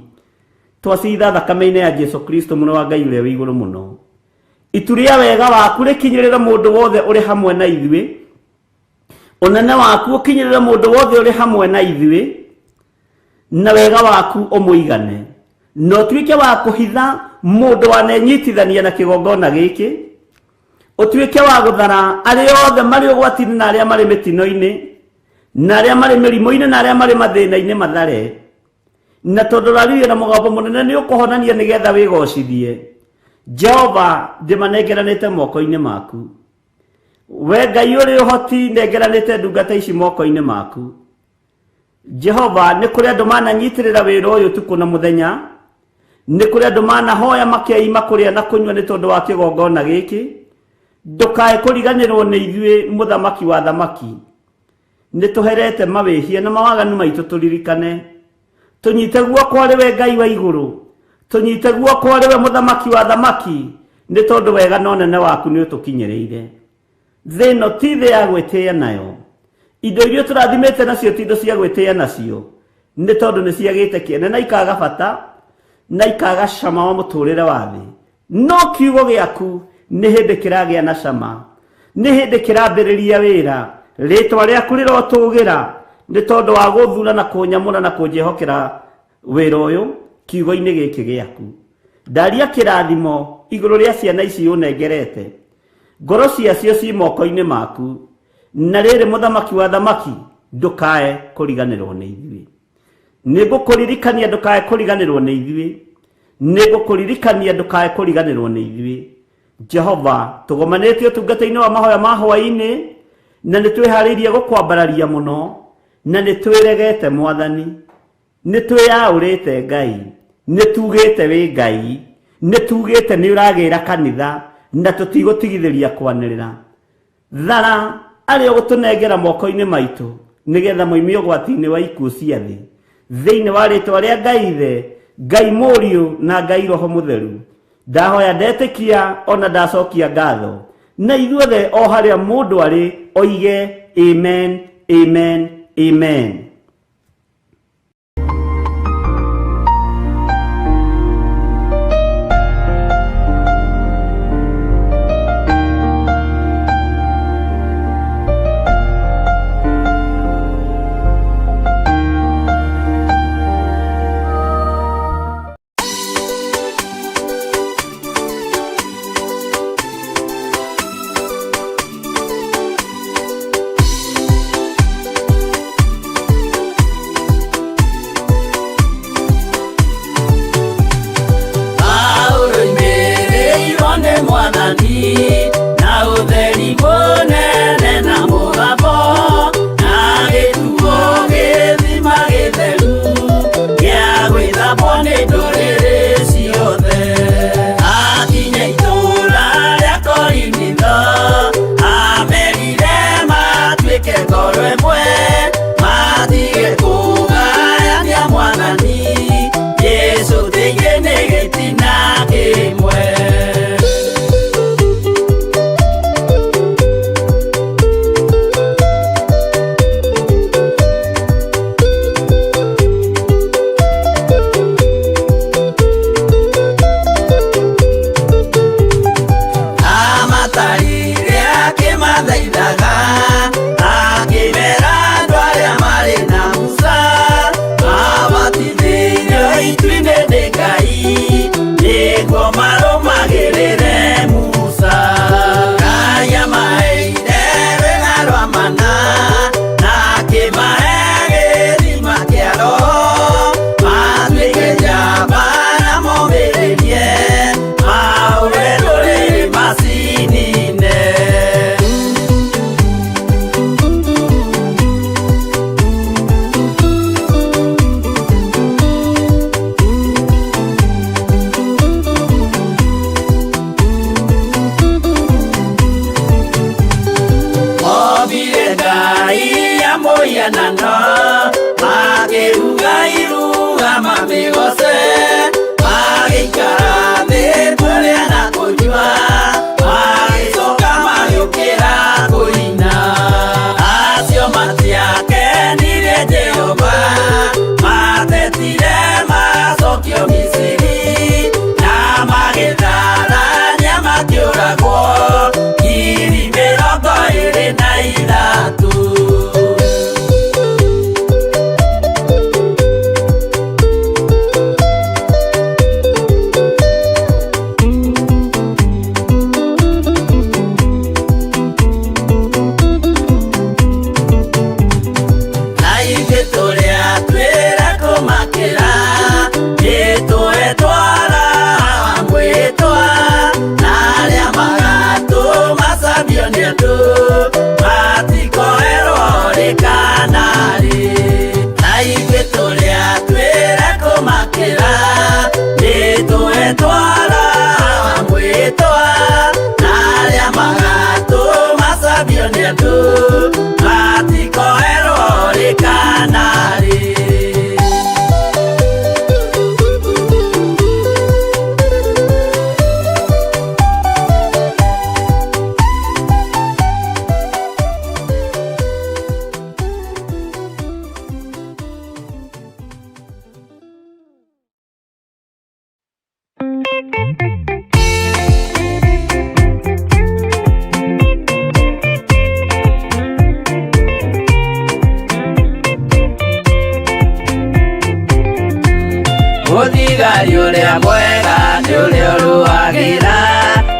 twacitha thakame-inĩ ya Jesu Kristo mũrũ wa Ngai ũrĩa wĩ igũrũ mũno. Itu rĩa wega waku rĩkinyĩrĩre mũndũ wothe ũrĩ hamwe na ithuĩ, ũnene waku ũkinyĩrĩre mũndũ wothe ũrĩ hamwe na ithuĩ, na wega waku ũmũigane, na ũtuĩke wa kũhitha mũndũ wanenyitithania na kĩgongona gĩkĩ, ũtuĩke wa gũthara arĩa othe marĩ ũgwati-inĩ na arĩa marĩ mĩtino-inĩ na arĩa marĩ mĩrimũ-inĩ na arĩa marĩ mathĩna-inĩ mathare. Na tondũ ũraririe na mũgambo mũnene nĩ ũkũhonania nĩgetha wĩgocithie. Jehova, ndĩmanengeranĩte moko-inĩ maku. We Ngai ũrĩ ũhoti, nengeranĩte ndungata ici moko-inĩ maku. Jehova, nĩ kũrĩ andũ mananyitĩrĩra wĩra ũyũ ũtukũ na mũthenya, nĩ kũrĩ andũ manahoya makeima kũrĩa na kũnyua nĩ tondũ wa kĩgongona gĩkĩ. Ndũkae kũriganĩrwo nĩ ithuĩ, mũthamaki wa thamaki. Nĩ tũherete mawĩhia na mawaganu maitũ tũririkane. Tũnyite guoko arĩ we Ngai wa igũrũ, tũnyite guoko arĩ we mũthamaki wa thamaki, nĩ tondũ wega na ũnene waku nĩ ũtũkinyĩrĩire. Thĩ ĩno ti thĩ ya gwĩtĩĩa nayo, indo iria tũrathimĩte nacio ti indo cia gwĩtĩĩa nacio, nĩ tondũ nĩ ciagĩte kĩene na ikaga bata na ikaga cama wa mũtũrĩre wa thĩ. No kiugo gĩaku nĩ hĩndĩ kĩragĩa na cama, nĩ hĩndĩ kĩrambĩrĩria wĩra. Rĩtwa rĩaku rĩrotũgĩra nĩ tondũ wa gũthura na kũnyamũra na kũnjĩhokera wĩra ũyũ kiugo-inĩ gĩkĩ gĩaku. Ndaria kĩrathimo igũrũ rĩa ciana ici ũnengerete, ngoro ciacio ci moko-inĩ maku. Na rĩrĩ, mũthamaki wa thamaki, ndũkae kũriganĩrwo nĩ ithuĩ. Nĩ ngũkũririkania ndũkae kũriganĩrwo nĩ ithuĩ, nĩ ngũkũririkania ndũkae kũriganĩrwo nĩ ithuĩ. Jehova, tũgomanĩtie ũtungata-inĩ wa mahoya ma hwaĩ-inĩ, na nĩ twĩharĩirie gũkwambararia mũno, na nĩ twĩregete Mwathani, nĩ twĩyaũrĩte Ngai, nĩ tugĩte wĩ Ngai, nĩ tugĩte nĩ ũragĩra kanitha, na tũtigũtigithĩria kwanĩrĩra. Thara arĩa ũgũtũnengera moko-inĩ maitũ nĩgetha moime ũgwati-inĩ wa ikuũ cia thĩ. Thĩinĩ wa rĩtwa rĩa Ngai Ithe, Ngai Mũriũ na Ngai Roho Mũtheru, ndahoya ndetĩkia ona ndacokia ngatho, na ithuothe o harĩa mũndũ arĩ oige amen, amen, amen. Mũhianano makĩruga iruga mamĩgoce magĩikara thĩ kũrĩa na kũnyua magĩcoka magĩũkĩra kũina acio matiakenirie Jehova matetire macokio Misiri na magĩtharania makĩũragwo 23,000. Na ithuĩ tũrĩa twĩra kũmakĩra nĩtũetwara mwĩtwa na arĩa magatũmacambio nĩ andũ matikoerwo rĩ kana rĩ. Na ithuĩ tũrĩa twĩra kũmakĩra nĩtũetwara mwĩtwa na arĩa magatũmacambio nĩ andũ matikoerwo rĩ kana rĩ. Mũthigari ũrĩa mwega nĩ ũrĩa ũrũagĩra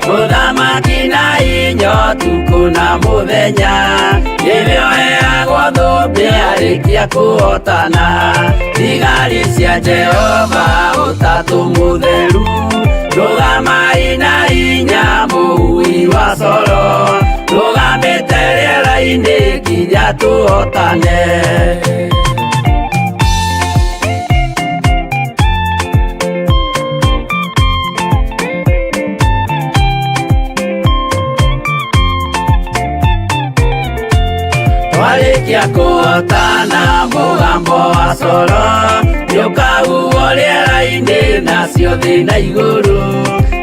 mũthamaki na inya ũtukũ na mũthenya nĩwe ũheagwo thũmbĩ arĩkia kũhotana thigari cia Jehova ũtatũ mũtheru rũgamai na inya mũhui wa coro rũgamĩte rĩera-inĩ nginya tũhotane. Twarĩkia kũhotana mũgambo wa coro nĩũkahuhwo rĩera-inĩ nacio thĩ na igũrũ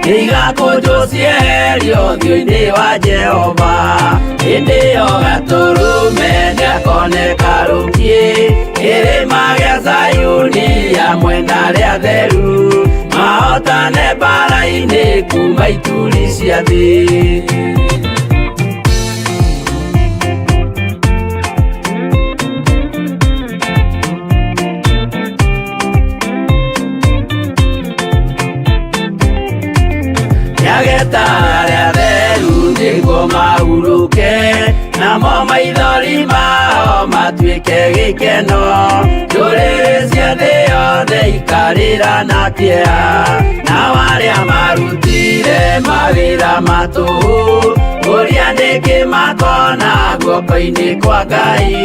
nĩigakũnjwo cieherio ũthiũ-inĩ wa Jehova hĩndĩ ĩyo Gatũrũme nĩakoneka rũkiĩ kĩrĩma gĩa Zayuni hamwe na arĩa atheru mahotane mbaara-inĩ kuma ituri cia thĩ. Nĩageta arĩa atheru nĩguo mahurũke namo maithori mao matuĩke gĩkeno ndũrĩrĩ cia thĩ yothe ikarĩra na kĩeha nao arĩa marutire mawĩra ma tũhũ ũrĩa nĩkĩ makona guoko-inĩ kwa Ngai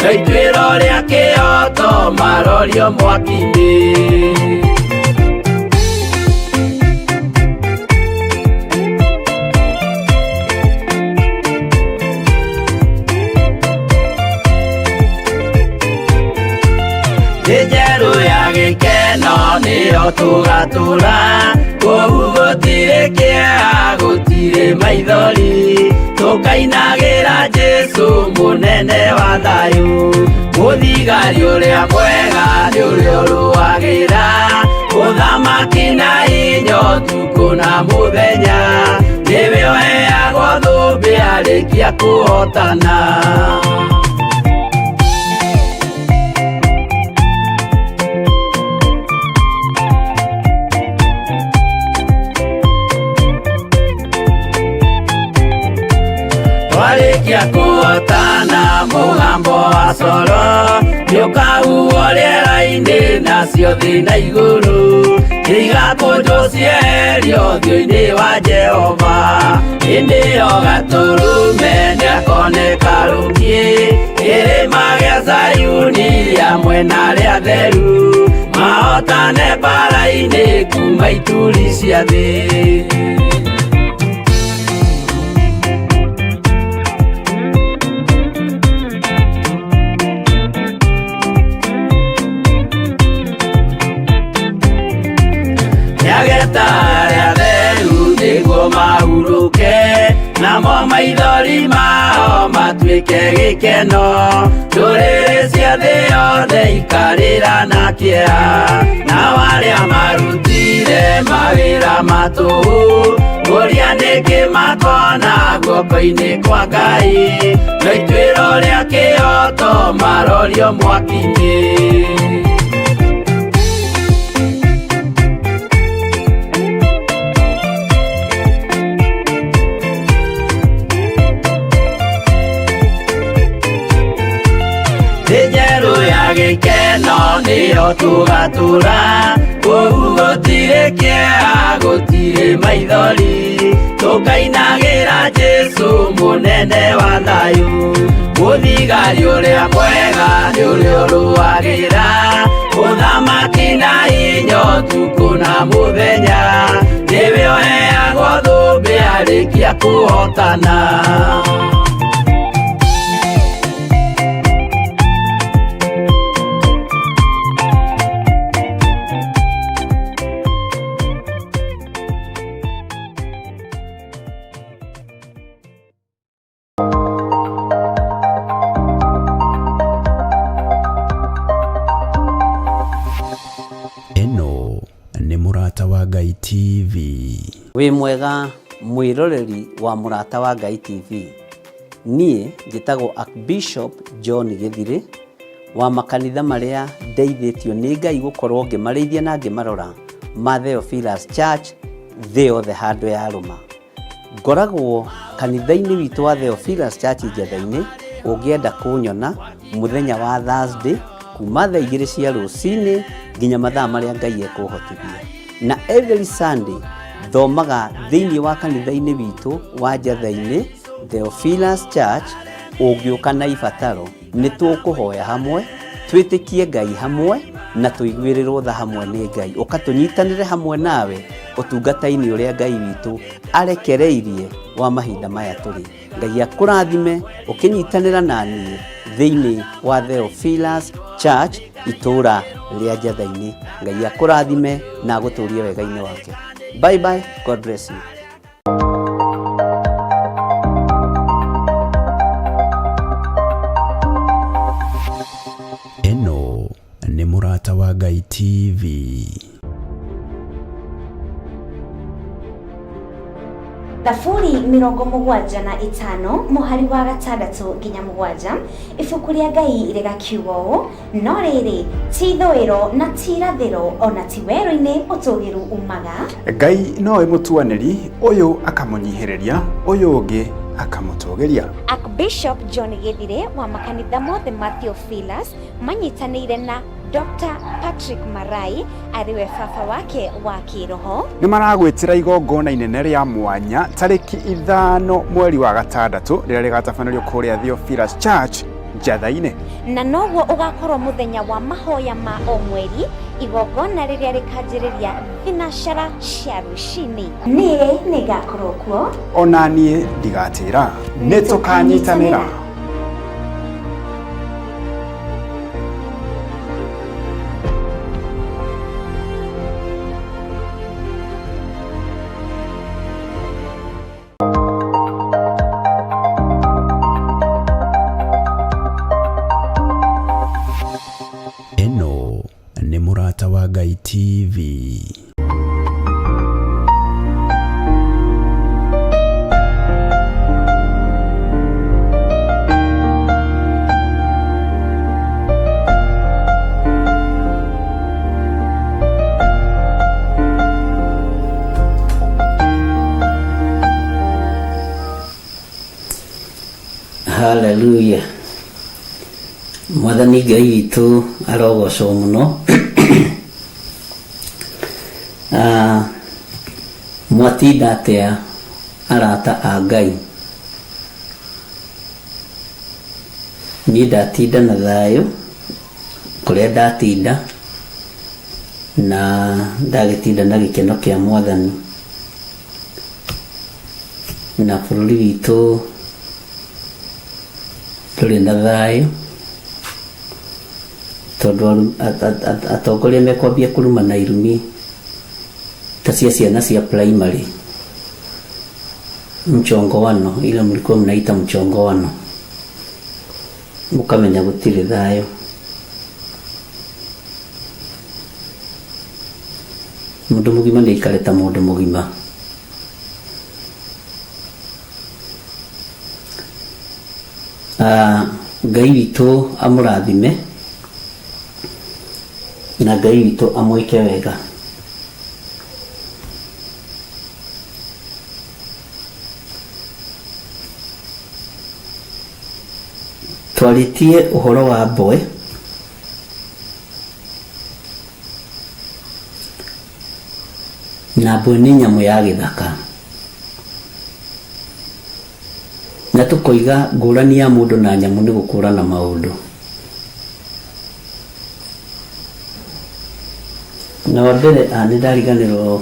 no ituĩro rĩa kĩhooto marorio mwaki-inĩ. Thĩ njerũ ya gĩkeno nĩyo tũgatũra kũu gũtirĩ kĩeha gũtirĩ maithori tũkainagĩra Jesũ mũnene wa thayũ mũthigari ũrĩa mwega nĩ ũrĩa ũrũagĩra ũthamaki na hinya ũtukũ na mũthenya nĩwe ũheagwo thũmbĩ arĩkia kũhotana. Twarĩkia kũhotana mũgambo wa coro nĩũkahuhwo rĩera-inĩ nacio thĩ na igũrũ nĩigakũnjwo cieherio ũthiũ-inĩ wa Jehova hĩndĩ ĩyo Gatũrũme nĩakoneka rũkiĩ kĩrĩma gĩa Zayuni hamwe na arĩa atheru mahotane mbaara-inĩ kuma ituri cia thĩ. Ageeta arĩa atheru nĩguo mahurũke, namo maithori mao matuĩke gĩkeno. Ndũrĩrĩ cia thĩ yothe ikarĩra na kĩeha, nao arĩa marutire mawĩra ma tũhũ, kũria nĩkĩ makona guoko-inĩ kwa Ngai, no ituĩro rĩa kĩhooto marorio mwaki-inĩ. Thĩ njerũ ya gĩkeno nĩyo tũgatũra, kũu gũtirĩ kĩeha, gũtirĩ maithori, tũkainagĩra Jesũ mũnene wa thayũ. Mũthigari ũrĩa mwega nĩ ũrĩa ũrũagĩra ũthamaki na hinya ũtukũ na mũthenya, nĩwe ũheagwo thũmbĩ arĩkia kũhotana. Ĩno nĩ Mũrata wa Ngai TV. Wĩ mwega mwĩroreri wa Mũrata wa Ngai TV. Niĩ njĩtagwo Archbishop John Gĩthirĩ wa makanitha marĩa ndeithĩtio nĩ Ngai gũkorwo ngĩmarĩithia na ngĩmarora ma Theophilus Church thĩ yothe handũ yarũma. Ngoragwo kanitha-inĩ witũ wa Theophilus Church Njetha-inĩ, ũngĩenda kũnyona mũthenya wa Thursday kuma thaa 2 cia rũcinĩ nginya mathaa marĩa Ngai ekũhotithia. Na every Sunday thomaga thĩinĩ wa kanitha-inĩ witũ wa Njetha-inĩ Theophilus Church. Ũngĩũka na ibataro nĩ tũkũhoya hamwe, twĩtĩkie Ngai hamwe na tũiguĩrĩrwo tha hamwe nĩ Ngai. Ũka tũnyitanĩre hamwe nawe ũtungata-inĩ ũrĩa Ngai witũ arekereirie wa mahinda maya tũrĩ. Ngai akũrathime ũkĩnyitanĩra na niĩ thĩinĩ wa Theophilus Church itũũra rĩa Njetha-inĩ. Ngai akũrathime na agũtũrie wega-inĩ wake. Bye bye, God bless you. Ĩno nĩ Mũrata wa Ngai TV. Thaburi 75 mũhari wa 6 nginya 7 ibuku rĩa Ngai rĩgakiuga ũũ, no rĩrĩ ti ithũĩro na ti irathĩro ona ti werũ-inĩ ũtũgĩru umaga. Ngai nowe mũtuanĩri, ũyũ akamũnyihĩrĩria, ũyũ ũngĩ akamũtũgĩria. Archbishop John Gĩthirĩ wa makanitha mothe ma Theophilus manyitanĩire na Dr. Patrick Marai arĩ we baba wake wa kĩroho. Nĩ maragwĩtĩra igongona inene rĩa mwanya tarĩki 5 mweri wa 6 rĩrĩa rĩgatabanĩrio kũrĩa Theophilus Church Njatha-inĩ. Na noguo ũgakorwo mũthenya wa mahoya ma o mweri, igongona rĩrĩa rĩkanjĩrĩria thinacara cia rũcinĩ. Niĩ nĩngakorwo kuo. Ona niĩ ndigatĩra, nĩ tũkanyitanĩra. Ĩno nĩ Mũrata wa Ngai TV. Hallelujah. Mwathani Ngai witũ arogocwo mũno. Mwatinda atĩa arata a Ngai? Niĩ ndatinda na thayũ kũrĩa ndatinda, na ndagĩtinda na gĩkeno kĩa Mwathani. Na bũrũri witũ ndũrĩ na thayũ, tondũ atongoria mekwambia kũruma na irumi ta cia ciana cia primary mchongowano ile mlikuwa mnaita mchongowano mukamenya gutiri thayo mundu mugima nĩ aikare ta mundu mugima Ngai witũ amũrathime na Ngai witũ amwĩke wega. Twarĩtie ũhoro wa mboe na mbwe nĩ nyamũ ya gĩthaka na tũkoiga ngũrani ya mũndũ na nyamũ nĩ gũkũrana maũndũ. Na wa mbere nĩ ndariganĩrwo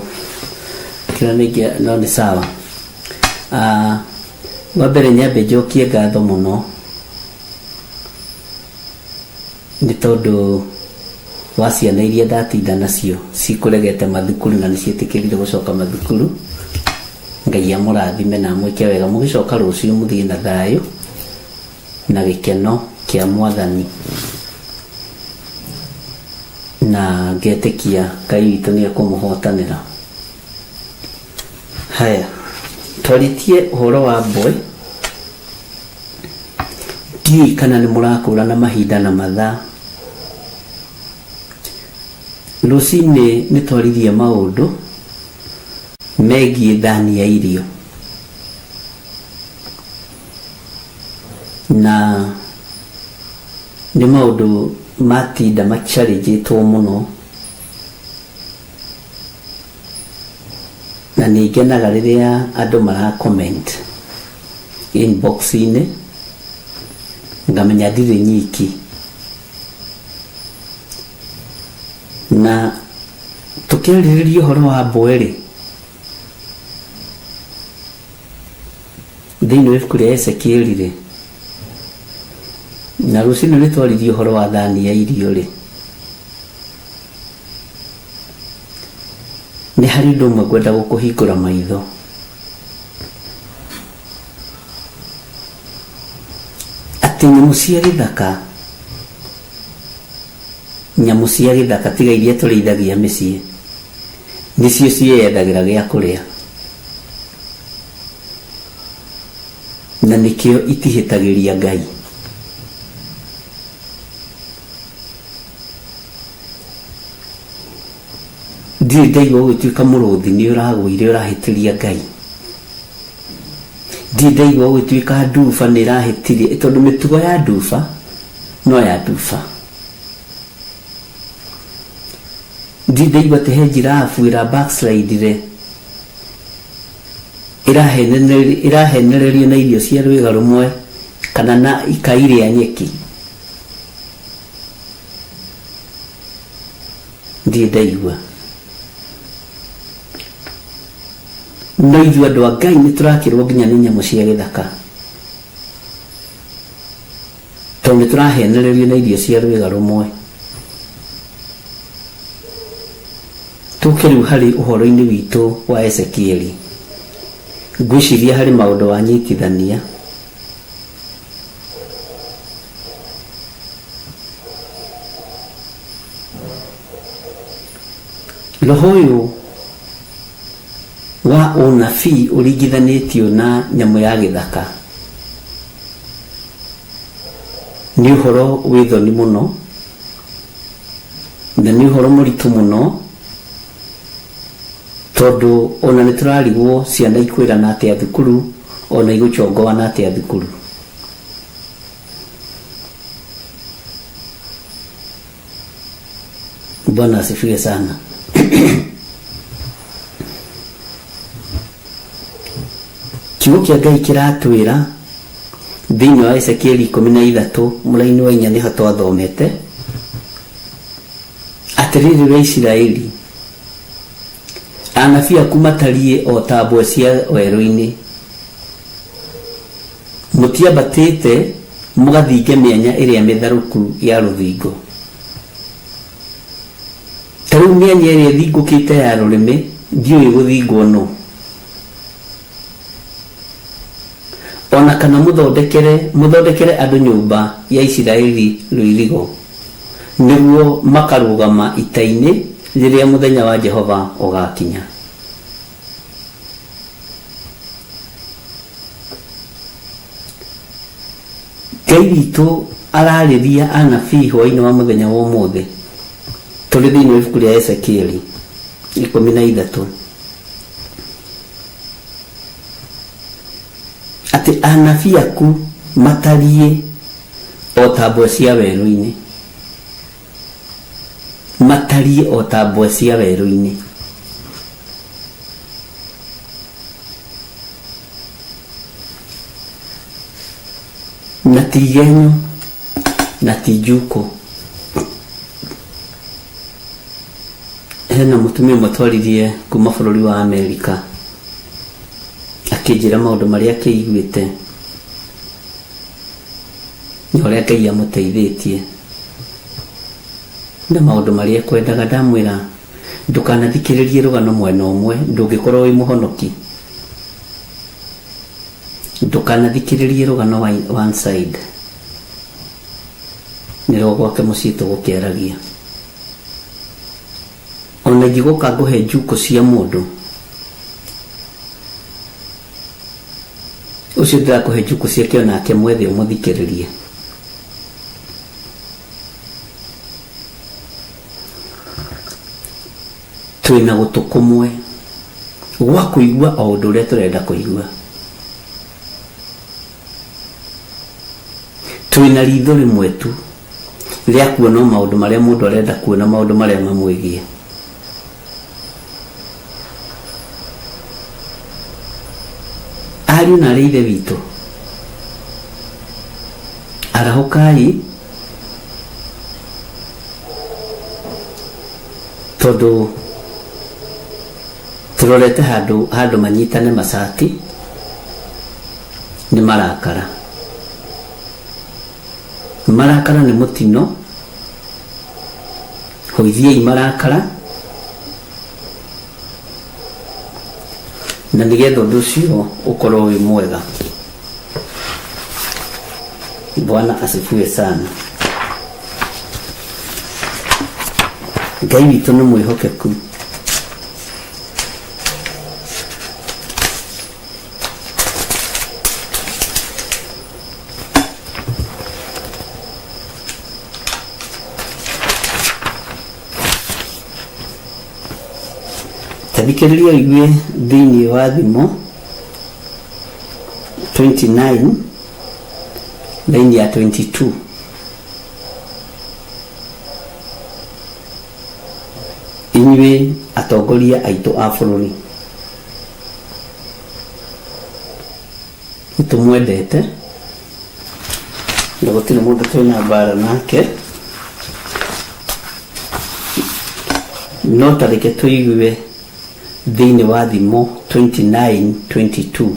kĩrĩa nĩngĩ no nĩ sawa. Wa mbere nyambe njokie ngatho mũno nĩ tondũ wa ciana iria ndatinda nacio cikũregete mathukuru na nĩciĩtĩkĩrire gũcoka mathukuru. Ngai amũrathime na amwĩke wega mũgĩcoka rũciũ mũthiĩ na thayũ na gĩkeno kĩa Mwathani na ngetĩkia Ngai witũ nĩ ekũmũhotanĩra. Haya, twarĩtie ũhoro wa mbwe. Ndiũĩ kana nĩ mũrakũrana mahinda na mathaa. Rũcinĩ nĩ twaririe maũndũ megiĩ thani ya irio na nĩ maũndũ matinda macarĩnjĩtwo mũno na nĩ ngenaga rĩrĩa andũ mara comment inbox-inĩ ngamenya ndirĩ nyiki. Na tũkĩarĩrĩria ũhoro wa mbwe rĩ, thĩinĩ wa ibuku rĩa Ezekieli rĩ, na rũcinĩ nĩ twaririe ũhoro wa thani ya irio rĩ, nĩ harĩ ũndũ ũmwe ngwenda gũkũhingũra maitho. Atĩ nyamũ cia gĩthaka, nyamũ cia gĩthaka tiga iria tũrĩithagia mĩciĩ, nĩcio ciĩyethagĩra gĩa kũrĩa na nĩkĩo itihĩtagĩria Ngai. Ndirĩ ndaigua gũgĩtuĩka mũrũthi nĩ ũragũire ũrahĩtĩria Ngai. Ndirĩ ndaigua gũgĩtuĩka nduba nĩ ĩrahĩtirie, tondũ mĩtugo ya nduba no ya nduba. Ndirĩ ndaigua atĩ he njirabu ĩra backslide-ire ĩrahenererio na irio cia rwĩga rũmwe kana na ikai rĩa nyeki. Ndirĩ ndaigua. No ithuĩ andũ a Ngai nĩ tũrakĩrwo nginya nĩ nyamũ cia gĩthaka tondũ nĩ tũrahenererio na irio cia rwĩga rũmwe. Tũke rĩu harĩ ũhoro-inĩ witũ wa Ezekieli. Ngwĩciria harĩ maũndũ wanyitithania. Roho ũyũ wa ũnabii ũringithanĩtio na nyamũ ya gĩthaka nĩ ũhoro wĩ thoni mũno na nĩ ũhoro mũritũ mũno tondũ ona nĩ tũrarigwo ciana ikwĩrana atĩa thukuru ona igũchongoana atĩa thukuru. Bwana asifiwe sana. Kiugo kĩa Ngai kĩratwĩra thĩinĩ wa Ezekieli 13 mũraini wa 4 nĩho twathomete atĩrĩrĩ we Isiraeli, anabii aku matariĩ o ta mbwe cia werũ-inĩ, mũtiambatĩte mũgathinge mĩanya ĩrĩa mĩtharũku ya rũthingo. Ta rĩu mĩanya ĩrĩa ĩthingũkĩte ya rũrĩmĩ Ndiũĩ gũthingwo nũ. O na kana mũthondekere mũthondekere andũ nyũmba ya Isiraeli rũirigo, nĩguo makarũgama ita-inĩ rĩrĩa mũthenya wa Jehova ũgaakinya. Ngai witũ ararĩria anabii hwaĩ-inĩ wa mũthenya wa ũmũthĩ tũrĩ thĩinĩ wa ibuku rĩa Ezekieli 13 atĩ anabii aku matariĩ o ta mbwe cia werũ-inĩ, matariĩ o ta mbwe cia werũ-inĩ. Na ti igenyo na ti njukũ. Hena mũtumia ũmwe twaririe kuma bũrũri wa Amerika akĩnjĩra maũndũ marĩa akĩiguĩte na ũrĩa Ngai amũteithĩtie na maũndũ marĩa ekwendaga. Ndamwĩra ndũkanathikĩrĩrie rũgano mwena ũmwe, ndũngĩkorwo wĩ mũhonoki. Ndũkanathikĩrĩrie rũgano one side, nĩ rwa gwake mũciĩ tũgũkĩaragia. Ona ingĩgũka ngũhe njukũ cia mũndũ ũcio ndĩrakũhe njukũ ciake, onake mwethe ũmũthikĩrĩrie. Twĩna gũtũ kũmwe gwa kũigua o ũndũ ũrĩa tũrenda kũigua, twĩna ritho rĩmwe tu rĩa kuona maũndũ marĩa mũndũ arenda kuona, maũndũ marĩa mamwĩgiĩ. Ariũ na arĩ ithe witũ, arahũkai, tondũ tũrorete handũ handũ manyitane macati nĩ marakara. Marakara nĩ mũtino, hũithiai marakara na nĩgetha ũndũ ũcio ũkorwo wĩ mwega. Bwana asifiwe sana. Ngai witũ nĩ mwĩhokeku. Tathikĩrĩria ũigue thĩinĩ wa Thimo 29 line ya 22. Inyuĩ atongoria aitũ a bũrũri, nĩtũmwendete na gũtirĩ mũndũ twĩna mbara nake, no ta reke tũigue thĩinĩ wa Thimo 29:22.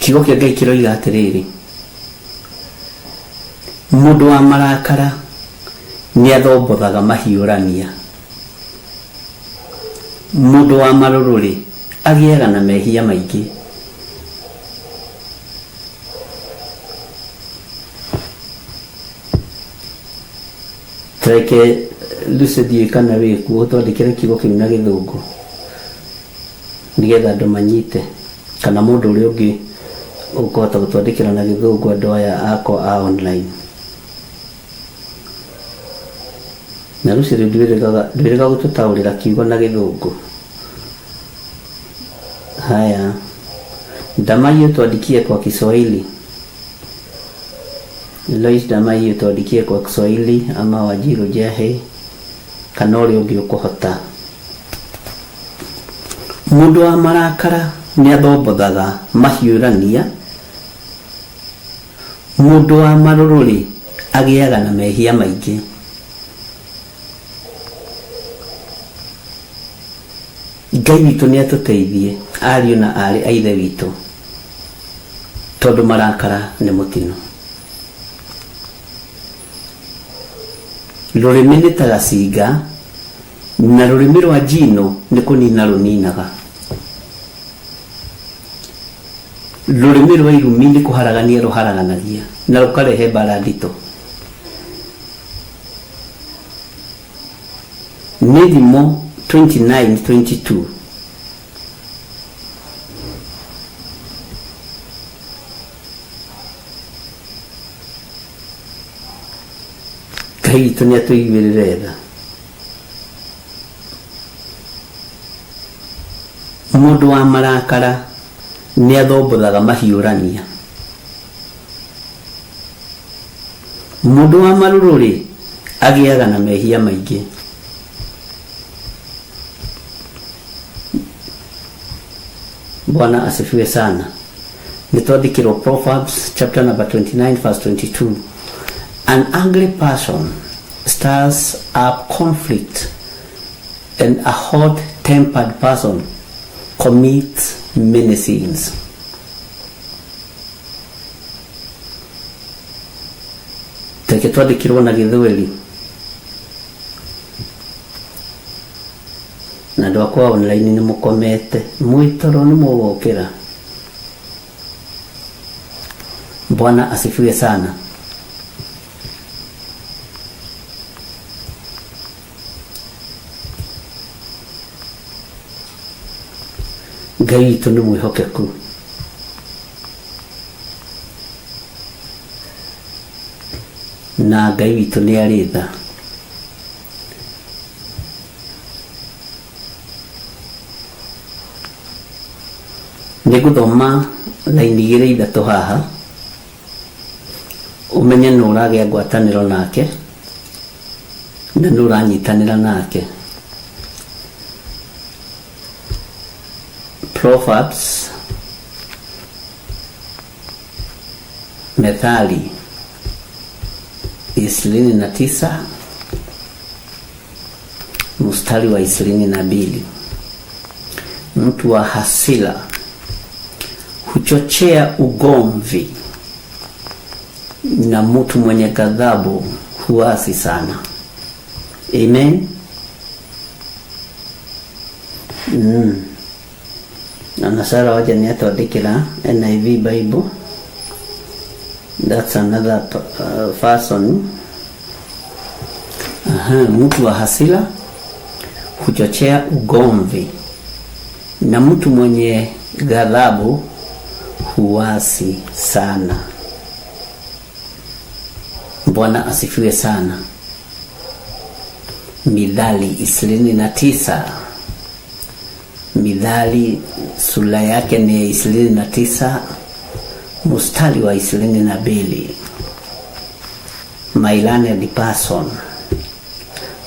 Kiugo kĩa Ngai kĩroiga atĩrĩrĩ, mũndũ wa marakara nĩ athombothaga mahiũrania, mũndũ wa marũrũ-rĩ agĩaga na mehia maingĩ. Reke Lucy ndiũĩ kana wĩkuo ũtwandĩkĩre kiugo kĩu na gĩthũngũ nĩgetha andũ manyite, kana mũndũ ũrĩa ũngĩ ũkũhota gũtwandĩkĩra na gĩthũngũ andũ aya akwa a online. Na Lucy rĩu ndwĩrĩga gũtũtaũrĩra kiugo na gĩthũngũ. Haya, Ndamaiyo tuandikie kwa Kiswahili. Lois Ndamaiyo tuandikie kwa Kiswahili ama Wanjiru Njehe kana ũrĩa ũngĩ ũkũhota. Mũndũ wa marakara nĩ athombothaga mahiũrania, mũndũ wa marũrũ-rĩ agĩaga na mehia maingĩ. Ngai witũ nĩ atũteithie ariũ na aarĩ a ithe witũ, tondũ marakara nĩ mũtino. Rũrĩmĩ nĩ ta gacinga, na rũrĩmĩ rwa njino nĩ kũnina rũninaga. Rũrĩmĩ rwa irumi nĩ kũharagania rũharaganagia na rũkarehe mbara nditũ. Nĩ Thimo 29:22. Ngai witũ nĩ atũiguĩrĩre tha. Mũndũ wa marakara nĩ athombothaga mahiũrania. Mũndũ wa marũrũ-rĩ, agĩaga na mehia maingĩ. Bwana asifiwe sana. Nĩ twandĩkĩrwo Proverbs chapter number 29 verse 22. An angry person stirs up conflict, and a hot-tempered person commits many sins. Reke twandĩkĩrwo na Gĩthweri. Na andũ akwa online nĩ mũkomete, mwĩ toro nĩ mũgũkĩra. Bwana asifiwe sana. Ngai witũ nĩ mwĩhokeku. Na Ngai witũ nĩ arĩ tha. Nĩ ngũthoma raini igĩrĩ ithatũ haha, ũmenye nũ ũragĩa ngwatanĩro nake na nũ ũranyitanĩra nake. Proverbs, Methali 29 mstari wa 22. Mtu wa hasira huchochea ugomvi, na mtu mwenye ghadhabu huasi sana. Amen. Na Sarah waja nĩ atwandĩkĩra NIV Bible. That's another person. Aha, mtu wa hasira huchochea ugomvi, na mtu mwenye ghadhabu huasi sana. Bwana asifiwe sana. Mithali 29. Mithali sura yake ni 29 mstari wa 22. My learned person.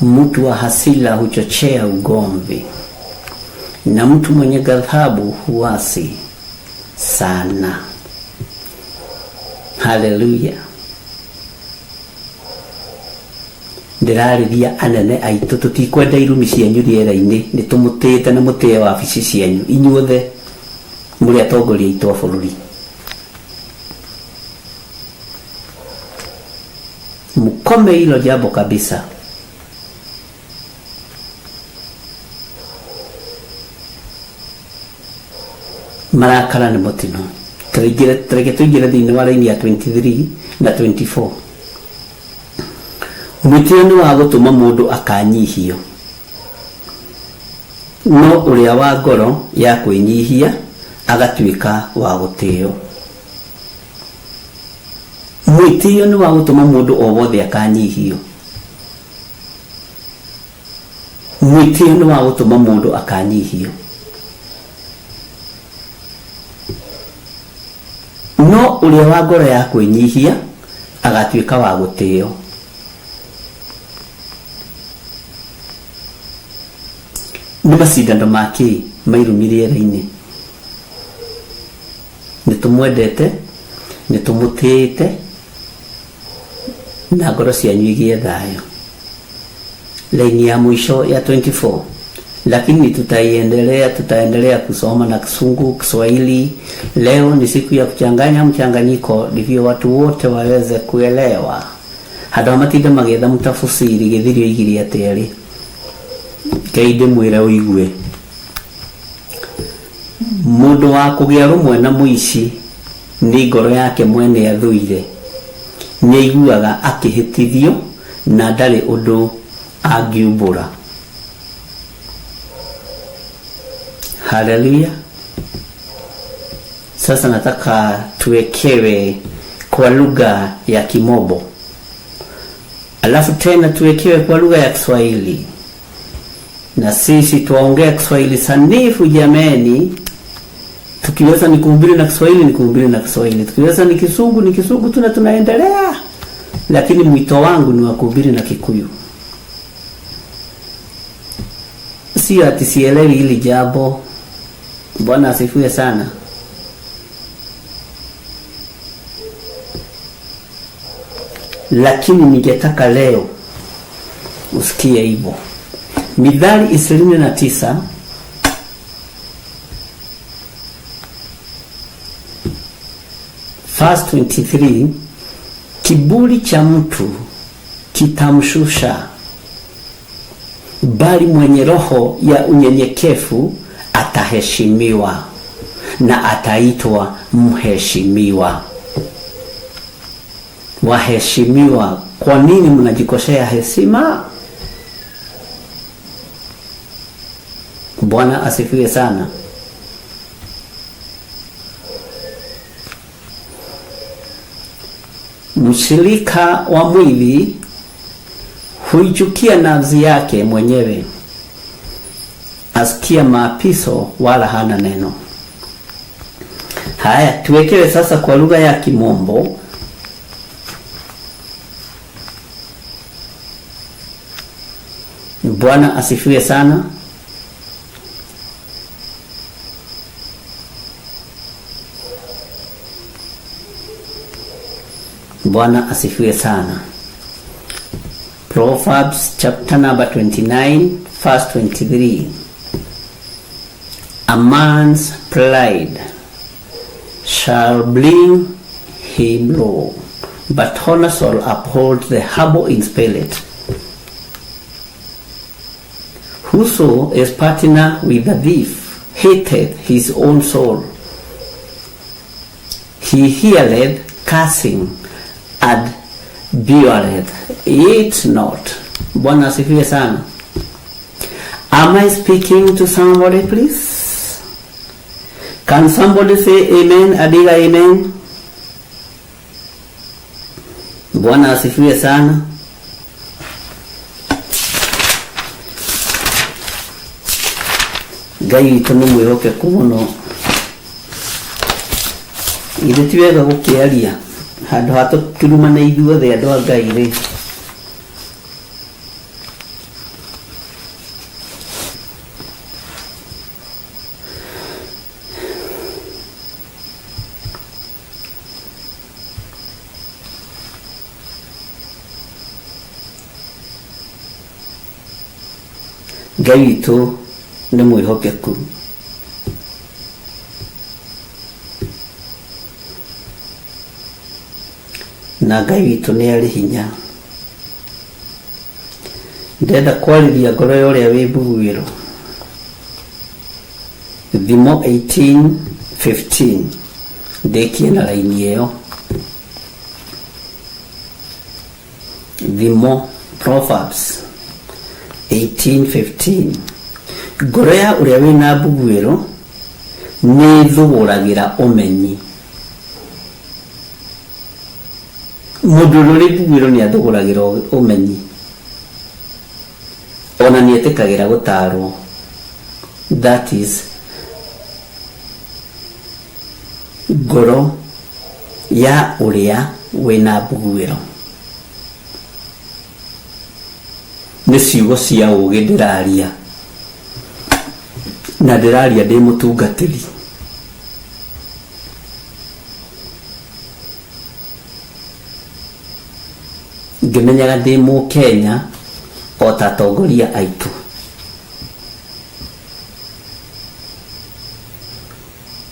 Mtu wa hasira huchochea ugomvi, na mtu mwenye ghadhabu huasi sana. Haleluya. Ndĩrarĩria anene aitũ, tũtikwenda irumi cianyu rĩera-inĩ, nĩ tũmũtĩĩte na mũtĩe wabici cianyu inyuothe mũrĩ atongoria aitũ a bũrũri. Mkome hilo jambo kabisa. Marakara nĩ mũtino. Tareke tũingĩre thĩinĩ wa raini ya 23 na 24. Mwĩtĩo nĩ wa gũtũma mũndũ akanyihio, no ũrĩa wa ngoro ya kwĩnyihia agatuĩka wa gũtĩo. Mwĩtĩo nĩ wa gũtũma mũndũ o wothe akanyihio. Mwĩtĩo nĩ wa gũtũma mũndũ akanyihio, no ũrĩa wa ngoro ya kwĩnyihia agatuĩka wa gũtĩo. Nĩ macindano ma kĩ mairumi rĩera-inĩ. Nĩ tũmwendete, nĩ tũmũtĩĩte, na ngoro cianyu igĩe thayũ. Laini ya mwisho ya 24. Lakini tutaendelea kusoma na Kisungu, Kiswahili. Leo ni siku ya kuchanganya mchanganyiko, ndivyo watu wote waweze kuelewa. Handũ ha matinde magĩetha mũtabusiri Gĩthiri oigire atĩa rĩ, Ngai ndĩmwĩre ũigue. Mũndũ wa kũgĩa rũmwe na mũici nĩ ngoro yake mwene athũire, nĩaiguaga akĩhĩtithio na ndarĩ ũndũ angiumbũra. Haleluya. Sasa nataka tuwekewe kwa lugha ya Kimombo, alafu tena tuwekewe kwa lugha ya Kiswahili, na sisi tuwaongea Kiswahili sanifu jameni. Tukiweza ni kuhubiri na Kiswahili ni kuhubiri na Kiswahili, tukiweza ni Kisungu ni Kisungu, tuna tunaendelea, lakini mwito wangu ni wa kuhubiri na Kikuyu. Sio ati sielewi hili jambo. Bwana asifiwe sana. Lakini ningetaka leo usikie hivyo. Mithali 29 verse 23, kiburi cha mtu kitamshusha, bali mwenye roho ya unyenyekevu ataheshimiwa na ataitwa mheshimiwa. Waheshimiwa, kwa nini mnajikosea heshima? Bwana asifiwe sana. Mshirika wa mwili huichukia nafsi yake mwenyewe, asikia maapiso wala hana neno. Haya, tuwekewe sasa kwa lugha ya Kimombo. Bwana asifiwe sana. Bwana asifiwe sana. Proverbs chapter number 29 verse 23. A man's pride shall bring him low, but honor shall uphold the humble in spirit. Whoso is partner with the thief hateth his own soul. He heareth cursing and beareth it not. Bwana asifiwe sana. Am I speaking to somebody, please? Can somebody say amen? A bigger amen. Bwana asifiwe sana. Ngai witũ nĩ mwĩhokeku mũno. Ithe ti wega gũkĩaria handũ ha tũkĩrumana ithuothe andũ a Ngai rĩ. Ngai witũ nĩ mwĩhokeku. Na Ngai witũ nĩ arĩ hinya. Ndĩrenda kwarĩria ngoro ya ũrĩa wĩ mbuguĩro. Thimo 18:15 ndĩkie na raini ĩyo. Thimo Proverbs 18:15 ngoro ya ũrĩa wĩna mbuguĩro nĩ ĩthũgũragĩra ũmenyi. Mũndũ ũrĩa ũrĩ mbuguĩro nĩ athũgũragĩra ũmenyi, ona nĩ etĩkagĩra gũtarwo. That is ngoro ya ũrĩa wĩna mbuguĩro. Nĩ ciugo cia ũũgĩ ndĩraria, na ndĩraria ndĩ mũtungatĩri. Ngĩmenyaga ndĩ mũkenya o ta atongoria aitũ.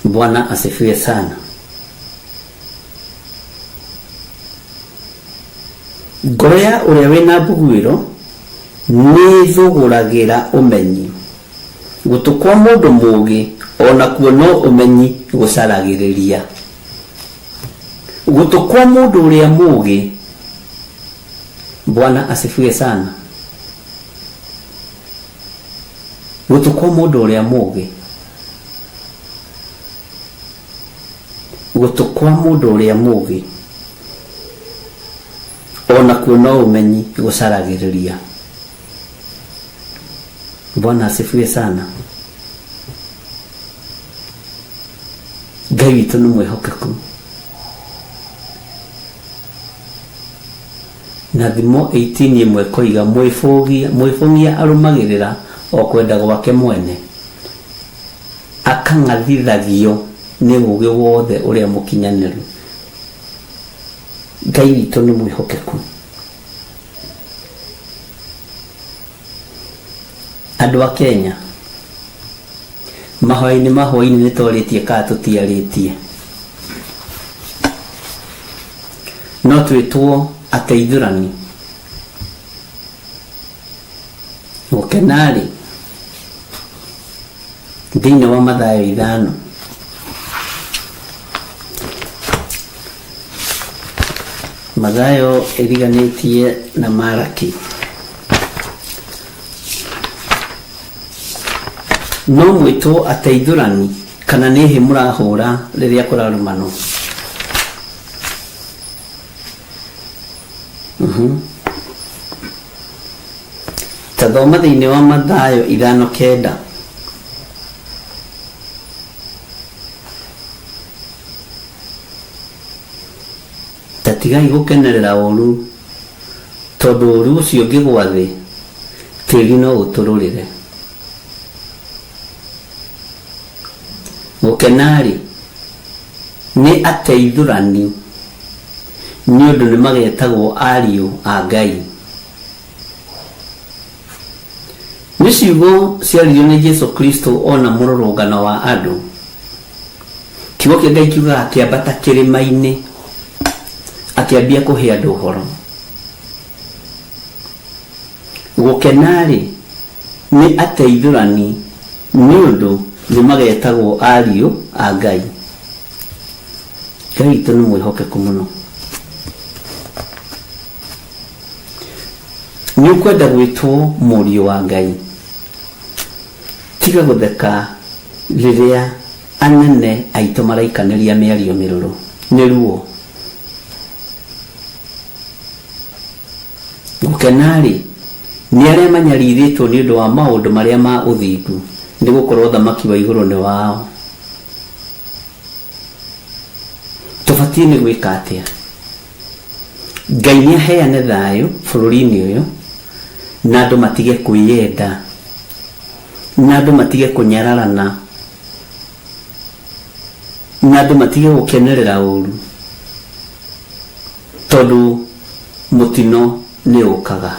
Bwana asifiwe sana. Ngoro ya ũrĩa wĩna mbuguĩro nĩĩthũgũragĩra ũmenyi, gũtũ kwa mũndũ mũũgĩ onakuo no ũmenyi gũcaragĩrĩria. Gũtũ kwa mũndũ ũrĩa mũũgĩ, Bwana asifiwe sana. Gũtũ kwa mũndũ ũrĩa mũũgĩ, gũtũ kwa mũndũ ũrĩa mũũgĩ onakuo no ũmenyi gũcaragĩrĩria. Bwana asifiwe sana. Ngai witũ nĩ mwĩhokeku. Na Thimo 18 ĩmwe koiga mwĩbũgia arũmagĩrĩra o kwenda gwake mwene, akang'athithagio nĩ ũũgĩ wothe ũrĩa mũkinyanĩru. Ngai witũ nĩ mwĩhokeku. Andũ a Kenya, mahoya-inĩ ma hwaĩ-inĩ nĩ twarĩtie kana tũtiarĩtie? No twĩtwo ateithũrani. Gũkena-rĩ, thĩinĩ wa Mathayo 5 Mathayo ĩriganĩtie na Maraki. No mwĩtwo ateithũrani kana nĩ hĩ mũrahũra rĩrĩa kũrarumanwo? Ta thoma thĩinĩ wa Mathayo 5:9. Ta tigai gũkenerera ũũru, tondũ ũũru ũcio ũngĩgwa thĩ, tĩri no ũtũrũrĩre. Gũkena-rĩ, nĩ ateithũrani, nĩ ũndũ nĩmagetagwo ariũ a Ngai. Nĩ ciugo ciaririo nĩ Jesu Kristo ona mũrũrũngano wa andũ. Kiugo kĩa Ngai kiugaga akĩambata kĩrĩma-inĩ, akĩambia kũhe andũ ũhoro. Gũkena-rĩ, nĩ ateithũrani, nĩ ũndũ nĩmagetagwo ariũ a Ngai. Ngai witũ nĩ mwĩhokeku mũno. Nĩ ũkwenda gwĩtwo mũriũ wa Ngai? Tiga gũtheka rĩrĩa anene aitũ maraikanĩria mĩario mĩrũrũ. Nĩ ruo. Gũkena-rĩ, nĩ arĩa manyarirĩtwo nĩ ũndũ wa maũndũ marĩa ma ũthingu, nĩ gũkorwo ũthamaki wa igũrũ nĩ wao. Tũbatiĩ nĩ gwĩka atĩa? Ngai nĩ aheane thayũ bũrũri-inĩ ũyũ, na andũ matige kwĩyenda, na andũ matige kũnyararana, na andũ matige gũkenerera ũũru, tondũ mũtino nĩ ũkaga,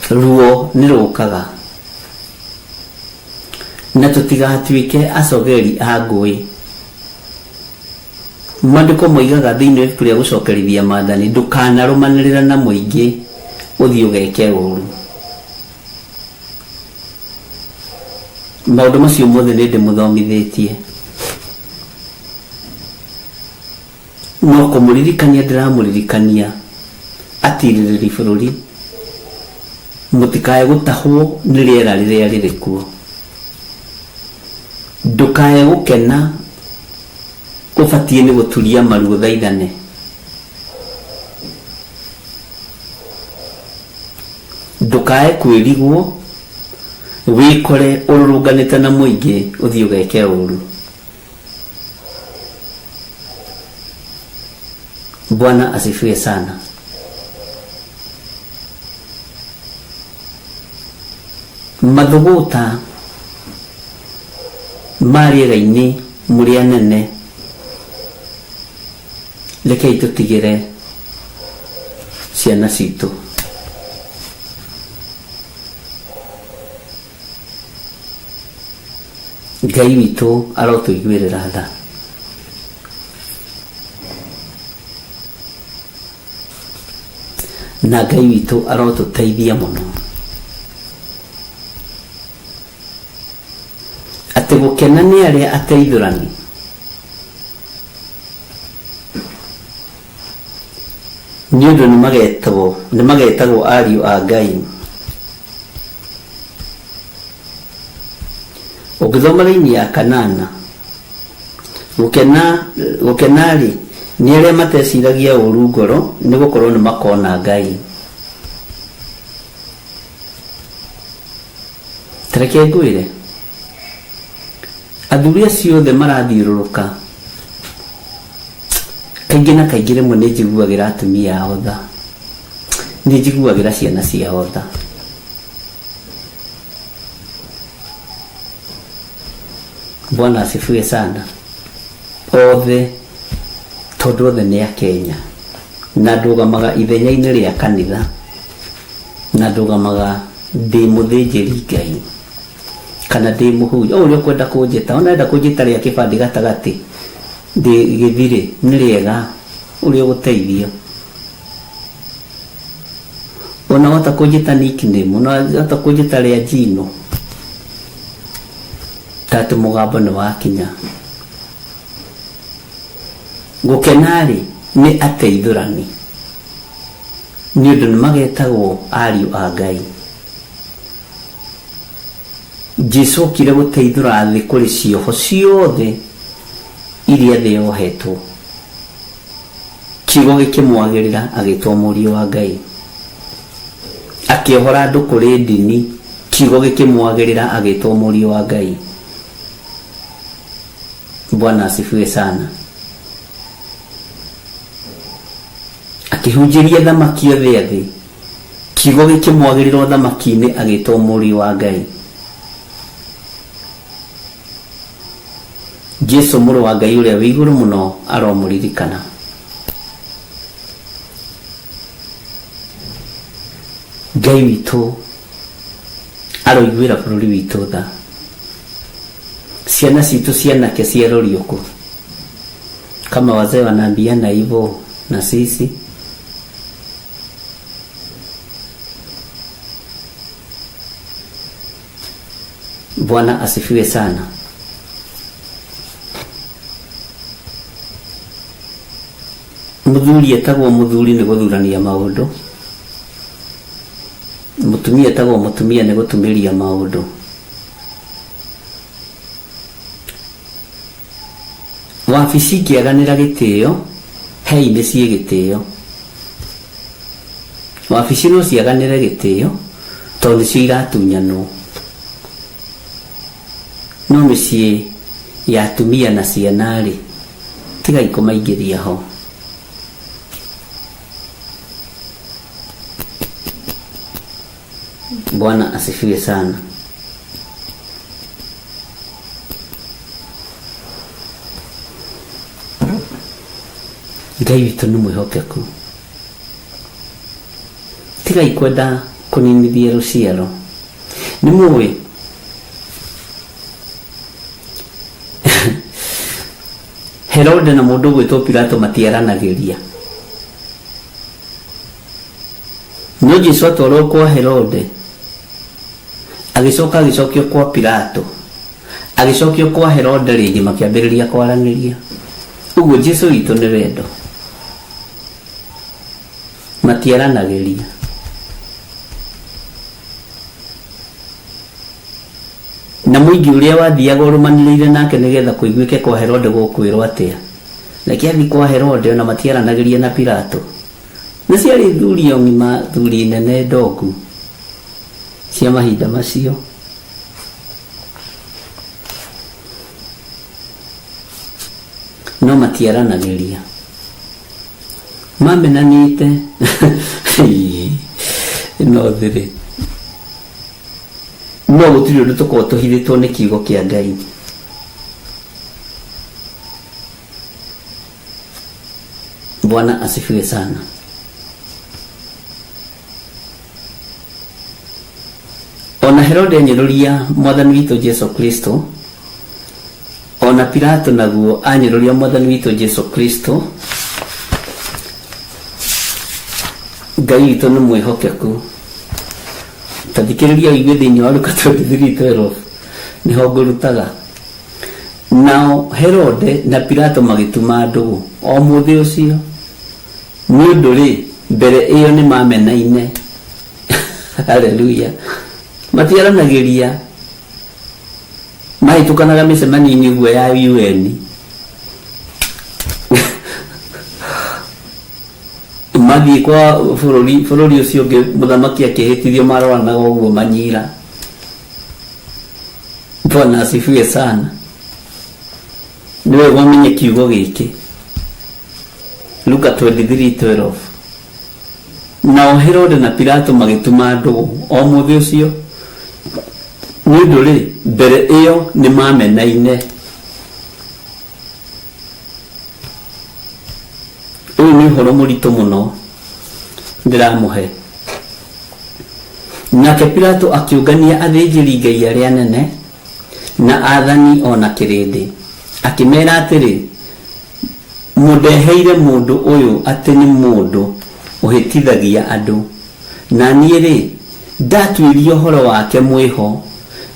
ruo nĩ rũkaga, na tũtigatuĩke acogeri a ngũĩ. Maandĩko moigaga thĩinĩ wa ibuku rĩa gũcokerithia maathani, ndũkanarũmanĩrĩra na mũingĩ ũthiĩ ũgeke ũũru. Maũndũ macio mothe nĩ ndĩmũthomithĩtie, no kũmũririkania ndĩramũririkania atirĩrĩri bũrũri, mũtikae gũtahwo nĩ rĩera rĩrĩa rĩrĩ kuo. Ndũkae gũkena ũbatiĩ nĩ gũturia maru ũthaithane. Ndũkae kwĩrigwo wĩkore ũrũrũnganĩte na mũingĩ ũthiĩ ũgeke ũũru. Bwana asifiwe sana. Mathũgũta ma rĩera-inĩ mũrĩ anene, rekei tũtigĩre ciana citũ. Ngai witũ arotũiguĩrĩra tha. Na Ngai witũ arotũteithia mũno. Atĩ gũkena nĩ arĩa ateithũrani. Nĩ ũndũ nĩ magetagwo ariũ a Ngai. Ũngĩthoma raini ya kanana, gũkena-rĩ, nĩ arĩa mateciragia ũũru ngoro, nĩ gũkorwo nĩ makona Ngai. Ta reke ngwĩre, athuri acio othe marathiũrũrũka, kaingĩ na kaingĩ rĩmwe nĩ njiguagĩra atumia ao tha, nĩ njiguagĩra ciana ciao tha. Bwana asifiwe sana. Othe, tondũ othe nĩ Akenya, na ndũgamaga ithenya-inĩ rĩa kanitha, na ndũgamaga ndĩ mũthĩnjĩri Ngai kana ndĩ mũhunjia, o ũrĩa ũkwenda kũnjĩta, ona enda kũnjĩta rĩa kĩbandĩ gatagatĩ, ndĩ gĩthirĩ, nĩ rĩega ũrĩa ũgũteithio. Ona wahota kũnjĩta nickname, ona wahota kũnjĩta rĩa njino, ta atĩ mũgambo nĩ wakinya. Gũkena-rĩ, nĩ ateithũrani, nĩ ũndũ nĩ magetagwo ariũ a Ngai. Jesu okire gũteithũra thĩ kũrĩ cioho ciothe iria thĩ yohetwo. Kiugo gĩkĩmwagĩrĩra agĩtwo mũriũ wa Ngai. Akĩohora andũ kũrĩ ndini, kiugo gĩkĩmwagĩrĩra agĩtwo mũriũ wa Ngai. Bwana asifiwe sana. Akĩhunjĩria thamaki othe a thĩ, kiugo gĩkĩmwagĩrĩra ũthamaki-inĩ agĩtwo mũriũ wa Ngai. Jesu mũrũ wa Ngai ũrĩa wĩ igũrũ mũno aromũririkana. Ngai witũ aroiguĩra bũrũri witũ tha. Ciana citũ cianake ciarorio kũ? Kama wazee wanaambiana hivyo na sisi Bwana asifiwe sana. Mũthuri etagwo mũthuri nĩ gũthurania maũndũ, mũtumia etagwo mũtumia nĩ gũtumĩria maũndũ. Wabici ingĩaganĩra gĩtĩo, hei mĩciĩ gĩtĩo. Wabici no ciaganĩre gĩtĩo tondũ nĩcio iratunyanwo. No mĩciĩ ya atumia na ciana-rĩ, tigai kũmaingĩria ho. Bwana asifiwe sana. Ngai witũ nĩ mwĩhokeku. Tigai kwenda kũninithia rũciaro. Nĩ mũĩ Herode na mũndũ ũgwĩtwo Pilato matiaranagĩria. No Jesu atwarwo kwa Herode, agĩcoka agĩcokio kwa Pilato, agĩcokio kwa Herode rĩngĩ makĩambĩrĩria kwaranĩria. Ũguo Jesu witũ nĩ wendo. Matiaranagĩria. Na mũingĩ ũrĩa wathiaga ũrũmanĩrĩire nake nĩgetha kũiguĩke kwa Herode gũkwĩrwo atĩa. Reke athiĩ kwa Herode ona matiaranagĩria na Pilato. Na ciarĩ thuri o ng'ima, thuri nene ndongu cia mahinda macio. No matiaranagĩria. Mamenanĩte no thĩrĩ. No gũtirĩ ũndũ tũkoragwo tũhithĩtwo nĩ kiugo kĩa Ngai. Bwana asifiwe sana. Ona Herode anyũrũria mwathani witũ Jesu Kristo, ona Pilato naguo anyũrũria mwathani witũ Jesu Kristo, Ngai witũ nĩ mwĩhokeku. Ta thikĩrĩria ũigue thĩinĩ wa Luka 23:12 nĩho ngũrutaga. Nao Herode na Pilato magĩtuma ndũgũ o mũthĩ ũcio, nĩ ũndũ-rĩ, mbere ĩyo nĩmamenaine. Haleluya! Matiaranagĩria, mahĩtũkanaga mĩcemanio-inĩ ũguo ya UN. Mathiĩ kwa bũrũri bũrũri ũcio ũngĩ mũthamaki akĩhĩtithio maroranaga ũguo manyira. Bwana asifiwe sana. Nĩ wega ũmenye kiugo gĩkĩ. Luka 23:12. Nao Herode na Pilato magĩtuma ndũgũ o mũthĩ ũcio, nĩ ũndũ-rĩ, mbere ĩyo nĩmamenaine. Ũyũ nĩ ũhoro mũritũ mũno ndĩramũhe. Nake Pilato akĩũngania athĩnjĩri-Ngai arĩa anene na aathani o na kĩrĩndĩ, akĩmera atĩrĩ, Mũndeheire mũndũ ũyũ atĩ nĩ mũndũ ũhĩtithagia andũ, na niĩ-rĩ, ndatuĩria ũhoro wake mwĩho,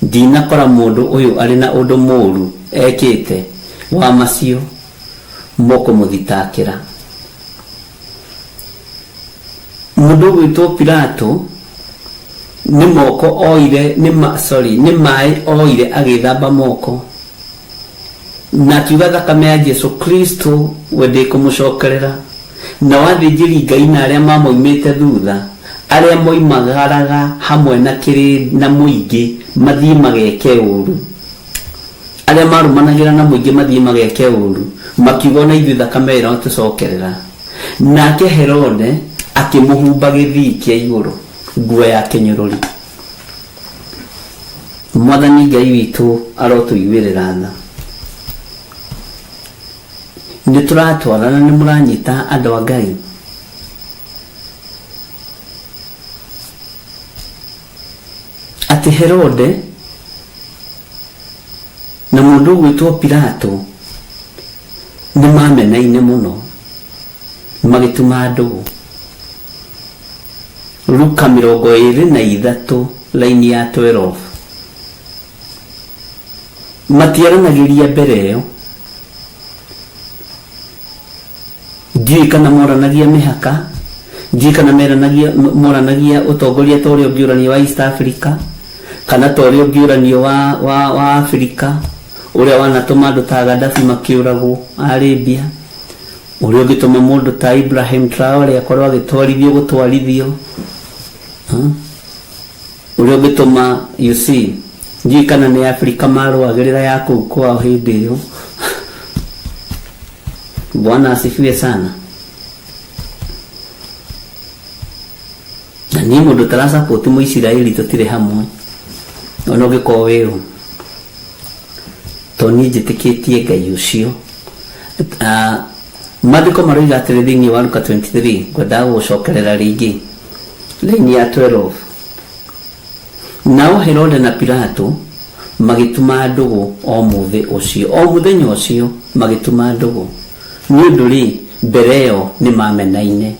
ndinakora mũndũ ũyũ arĩ na ũndũ mũũru ekĩte wa macio mũkũmũthitakĩra. Mũndũ ũgwĩtwo Pilato nĩ moko oire, nĩ ma, sorry, nĩ maĩ oire agĩthamba moko. Na akiuga thakame ya Jesu Kristo we ndĩkũmũcokerera. Nao athĩnjĩri Ngai na arĩa mamoimĩte thutha, arĩa moimagaraga hamwe na kĩrĩ na mũingĩ mathiĩ mageke ũũru, arĩa marũmanagĩra na mũingĩ mathiĩ mageke ũũru, makiuga ona ithuĩ thakame ĩrotũcokerera. Nake Herode akĩmũhumba gĩthii kĩa igũrũ, nguo ya kĩnyũrũri. Mwathani Ngai witũ arotũiguĩrĩra tha. Nĩ tũratwarana nĩ mũranyita andũ a Ngai? Atĩ Herode na mũndũ ũgwĩtwo Pilato nĩ mamenaine mũno magĩtuma ndũgũ. Luka 23 raini ya 12. Matiaranagĩria mbere ĩyo. Ndiũĩ kana moranagia mĩhaka, ndiũĩ kana meranagia moranagia ũtongoria ta ũrĩa ũngĩũranio wa East Africa, kana ta ũrĩa ũngĩũranio wa, wa, wa Africa, ũrĩa wanatũma andũ ta Gaddafi makĩũragwo a Libya. Ũrĩa ũngĩtũma mũndũ ta Ibrahim Traore akorwo agĩtwarithio gũtwarithio. Ũrĩa ũngĩtũma, you see, ndiũĩ kana nĩ Afrika marũagĩrĩra ya kũu kwao hĩndĩ ĩyo. Bwana asifiwe sana. Na niĩ mũndũ ũtarasupport Mũisiraeli tũtirĩ hamwe, ona ũngĩkorwo wĩ ũ. Tondũ niĩ njĩtĩkĩtie Ngai ũcio. Ah, Maandĩko maroiga atĩrĩ thĩinĩ wa Luka 23, ngwendaga gũgũcokerera rĩngĩ, raini ya 12. Nao Herode na Pilato magĩtuma ndũgũ o mũthĩ ũcio, o mũthenya ũcio magĩtuma ndũgũ, nĩ ũndũ-rĩ, mbere ĩyo nĩmamenaine.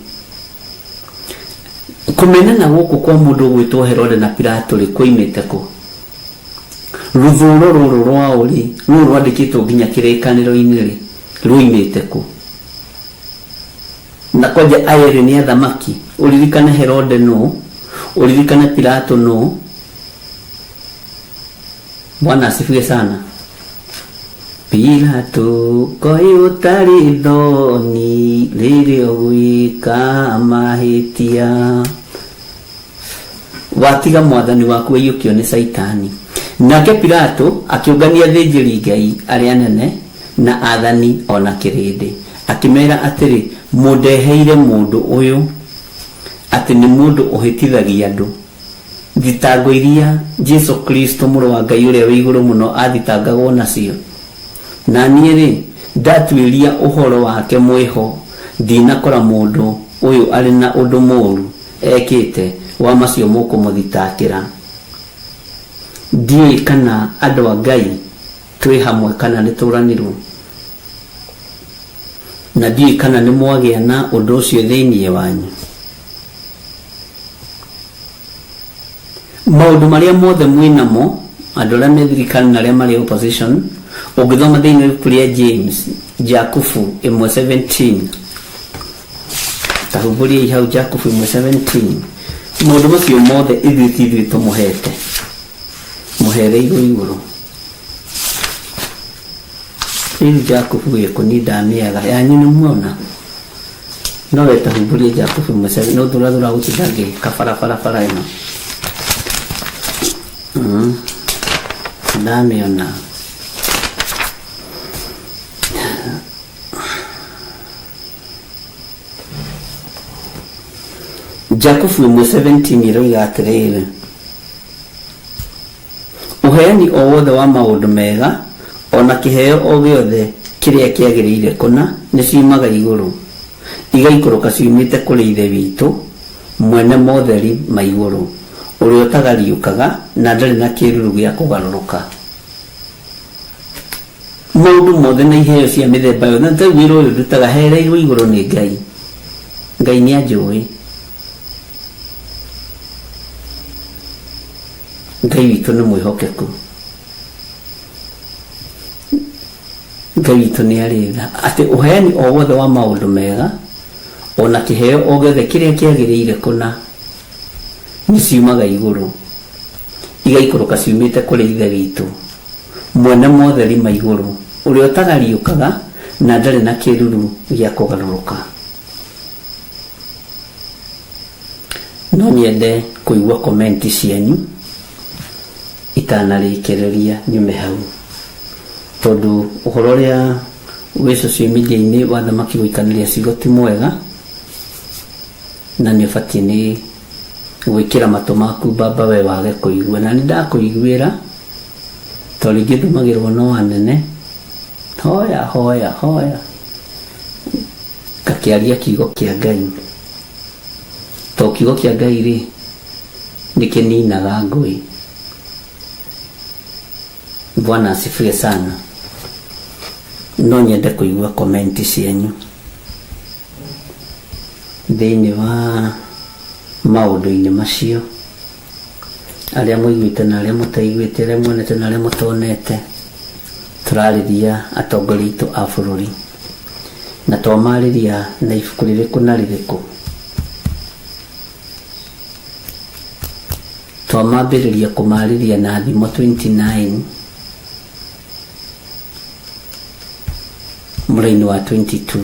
Kũmenana gũkũ kwa mũndũ ũgwĩtwo Herode na Pilato-rĩ, kwoimĩte kũ? Rũthũũro rũrũ rwao-rĩ, rũrũ rwandĩkĩtwo nginya Kĩrĩkanĩro-inĩ-rĩ, ruoimĩte kũ? Na kwanja aya erĩ nĩ athamaki, ũririkane Herode nũ, ũririkane Pilato nũ. Bwana asifiwe sana. Pilato koĩ ũtarĩ thoni rĩrĩa ũgwĩka mahĩtia. Watiga Mwathani waku aiyũkio nĩ Caitani. Nake Pilato akĩũngania athĩnjĩri-Ngai arĩa anene na aathani o na kĩrĩndĩ, akĩmera atĩrĩ, Mũndeheire mũndũ ũyũ atĩ nĩ mũndũ ũhĩtithagia andũ. Thitango iria Jesu Kristo, Mũrũ wa Ngai Ũrĩa wĩ Igũrũ Mũno, aathitangagwo nacio. Na niĩ-rĩ, ndatuĩria ũhoro wake mwĩho, ndinakora mũndũ ũyũ arĩ na ũndũ mũũru ekĩte wa macio mũkũmũthitakĩra. Ndiũĩ kana andũ a Ngai twĩ hamwe kana nĩtũranirwo, na ndiũĩ kana nĩmwagĩa na ũndũ ũcio thĩinĩ wanyu. Maũndũ marĩa mothe mwĩ namo, andũ arĩa me thirikari na arĩa marĩ opposition, ũngĩthoma thĩinĩ wa ibuku rĩa James, Jakubu 1:17, tahumbũriai hau Jakubu 1:17, maũndũ macio mothe ithuĩ ti ithuĩ tũmũhete, mũhereirwo igũrũ. Rĩu Jakubu ĩkũ niĩ ndamĩaga yanyu nĩ muona no we tahumbũrie Jakubu 1:17 no thurathura gũtinda ngĩka barabara ĩno. Ndamĩona. Jakubu 1:17 ĩroiga atĩrĩrĩ, ũheani o wothe wa maũndũ mega ona kĩheo o gĩothe kĩrĩa kĩagĩrĩire kũna nĩ ciumaga igũrũ, igaikũrũka ciumĩte kũrĩ Ithe witũ mwene motheri ma igũrũ, ũrĩa ũtagariũkaga na ndarĩ na kĩĩruru gĩa kũgarũrũka. Maũndũ mothe na iheo cia mĩthemba yothe, na tarĩu wĩra ũyũ ndutaga hereirwo igũrũ nĩ Ngai. Ngai nĩ anjũĩ. Ngai witũ nĩ mwĩhokeku. Ngai witũ nĩ arĩ tha atĩ ũheani o wothe wa maũndũ mega ona kĩheo o gĩothe kĩrĩa kĩagĩrĩire kũna nĩ ciumaga igũrũ, igaikũrũka ciumĩte kũrĩ Ithe witũ mwene motheri ma igũrũ, ũrĩa ũtagariũkaga na ndarĩ na kĩĩruru gĩa kũgarũrũka. No nyende kũigua komenti cianyu itanarĩkĩrĩria nyume hau, tondũ ũhoro ũrĩa wĩ social media-inĩ wa thamaki gũikanĩria ciugo ti mwega, na nĩ ũbatiĩ nĩ gwĩkĩra matũ maku baba we wage kũigua. Na nĩ ndakũiguĩra tondũ rĩngĩ ndũmagĩrwo no anene, hoya hoya hoya, ngakĩaria kiugo kĩa Ngai, to kiugo kĩa Ngai rĩ nĩ kĩninaga ngũĩ. Bwana asifiwe sana. No nyende kũigua komenti cianyu thĩinĩ wa maũndũ-inĩ macio, arĩa mũiguĩte na arĩa mũtaiguĩte, arĩa muonete na arĩa mũtonete. Tũrarĩria atongoria aitũ a bũrũri, na twamarĩria na ibuku rĩrĩkũ na rĩrĩkũ. Twamambĩrĩria kũmarĩria na Thimo 29 mũraini wa 22,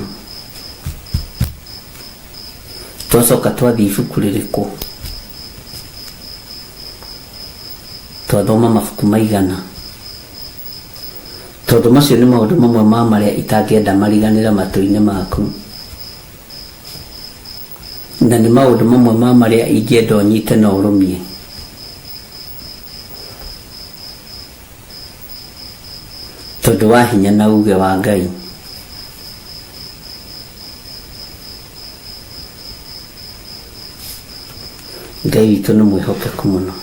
twacoka twathiĩ ibuku rĩrĩkũ, twathoma mabuku maigana, tondũ macio nĩ maũndũ mamwe ma marĩa itangĩenda mariganĩre matũ-inĩ maku, na nĩ maũndũ mamwe ma marĩa ingĩenda ũnyite na ũrũmie. Tondũ wa hinya na uge wa Ngai. Ngai witũ nĩ mwĩhokeku mũno.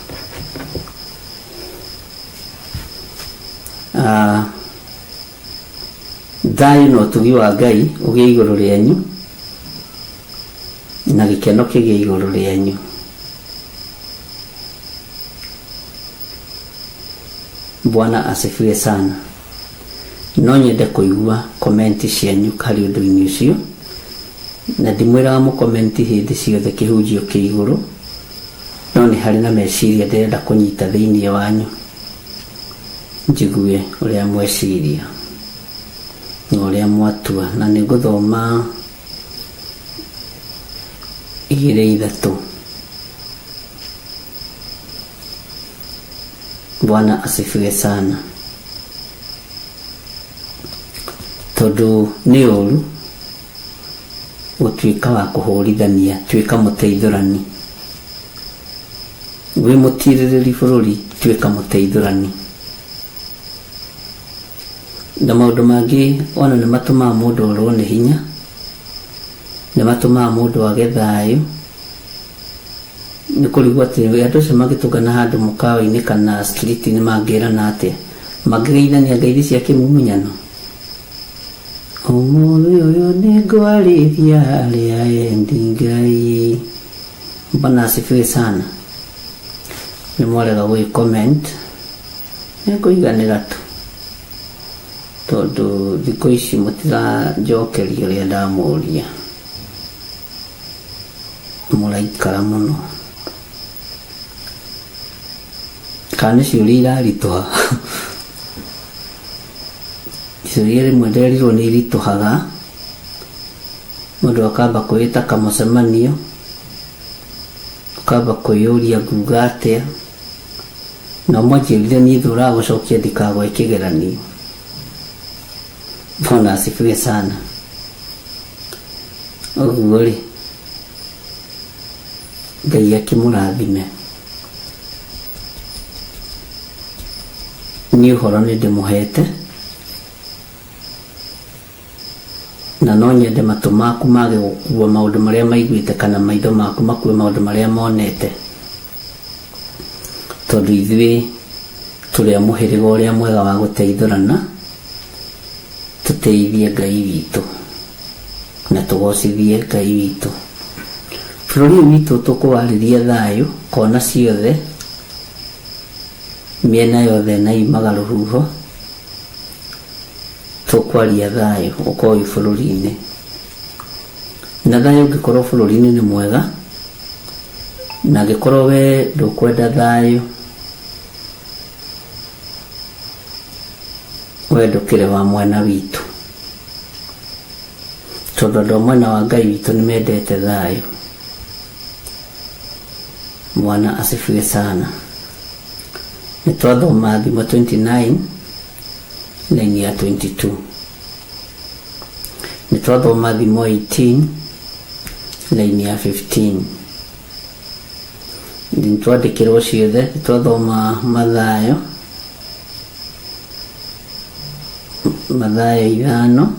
Thayũ na ũtugi wa Ngai ũgĩe igũrũ rĩanyu, na gĩkeno kĩgĩe igũrũ rĩanyu. Bwana asifiwe sana. No nyende kũigua komenti cianyu harĩ ũndũ-inĩ ũcio, na ndimwĩraga mũkomenti hĩndĩ ciothe kĩhunjio kĩ igũrũ, no nĩ harĩ na meciria ndĩrenda kũnyita thĩinĩ wanyu, njigue ũrĩa mweciria na ũrĩa mwatua, na nĩ ngũthoma 2 3. Bwana asifiwe sana. Tondũ nĩ ũru gũtuĩka wa kũhũrithania, tuĩka mũteithũrani. Wĩ mũtirĩrĩri bũrũri, tuĩka mũteithũrani. Na maũndũ mangĩ ona nĩ matũmaga mũndũ orwo nĩ hinya, nĩ matũmaga mũndũ age thayũ. Nĩ kũrigwo atĩ andũ acio mangĩtũngana handũ mũkawa-inĩ kana street-inĩ mangĩrana atĩa, mangĩgeithania ngeithi cia kĩmumunyano. Ũmũthĩ ũyũ nĩ ngwarĩria arĩa endi Ngai. Bwana asifiwe sana. Nĩ mwarega gũgĩ comment, nĩ ngũiganĩra tu tondũ thikũ ici mũtiranjokeria ũrĩa ndamũria, mũraikara mũno. Kana nĩ ciũria iraritũha? Ciũria rĩmwe nderirwo nĩ iritũhaga, mũndũ akamba kwĩĩta kamũcemanio, ũkamba kwĩyũria nguga atĩa, na mwanjĩrire niĩ thũraga gũcokia ndikagwe kĩgeranio. Bwana asifiwe sana. Ũguo rĩ, Ngai akĩmũrathime. Niĩ ũhoro nĩ ndĩmũhete, na no nyende matũ maku mage gũkua maũndũ marĩa maiguĩte kana maitho maku makue maũndũ marĩa monete, tondũ ithuĩ tũrĩ a mũhĩrĩga ũrĩa mwega wa gũteithũrana, tũteithie Ngai witũ na tũgocithie Ngai witũ. Bũrũri ũyũ witũ tũkũwarĩria thayũ kona ciothe, mĩena yothe na yumaga rũhuho, tũkwaria thayũ ũkorwo wĩ bũrũri-inĩ. Na thayũ ũngĩkorwo bũrũri-inĩ nĩ mwega, na angĩkorwo we ndũkwenda thayũ, we ndũkĩrĩ wa mwena witũ. Tondũ andũ a mwena wa Ngai witũ nĩ mendete thayũ. Bwana asifiwe sana. Nĩ twathoma Thimo 29 line ya 22. Nĩ twathoma Thimo 18 line ya 15. Nĩ twandĩkĩrwo ciothe, nĩ twathoma Mathayo, Mathayo ithano,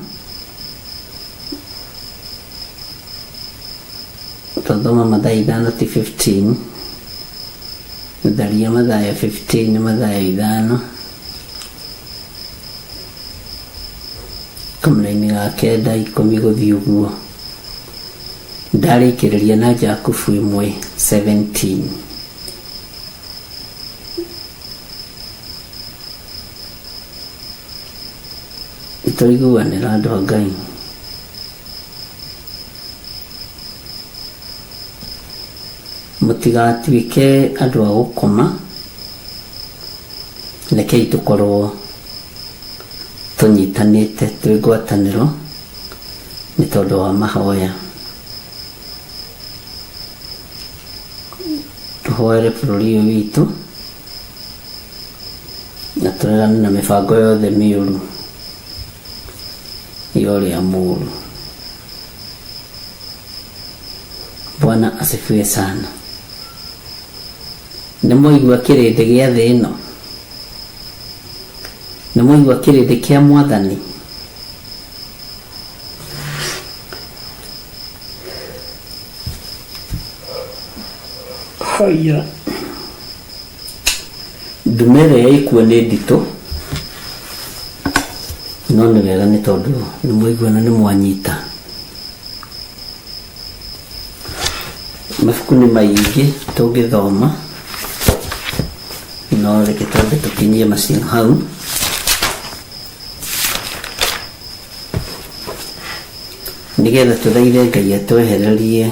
twathoma Mathayo ithano ti 15, tharia Mathayo 15 nĩ Mathayo ithano, kamũraini ga kenda ikũmi gũthiĩ ũguo. Ndarĩkĩrĩria na Jakubu ĩmwe 17. Nĩtwaiguanĩra andũ a Ngai. Mũtigatuĩke andũ a gũkoma, rekei tũkorwo tũnyitanĩte twĩ ngwatanĩro nĩ tondũ wa mahoya. Tũhoere bũrũri ũyũ witũ na tũregane na mĩbango yothe mĩũru ya ũrĩa mũũru. Bwana asifiwe sana. Nĩ mwaigua kĩrĩndĩ gĩa thĩ ĩno? Nĩ mwaigua kĩrĩndĩ kĩa Mwathani? Haya. Ndume ĩrĩa ĩkuo nĩ nditũ, no nĩ wega nĩ tondũ nĩ mwaigua na nĩ mwanyita. Mabuku nĩ maingĩ tũngĩthoma, no reke twambe tũkinyie macio hau. Nĩgetha tũthaithe Ngai atwehererie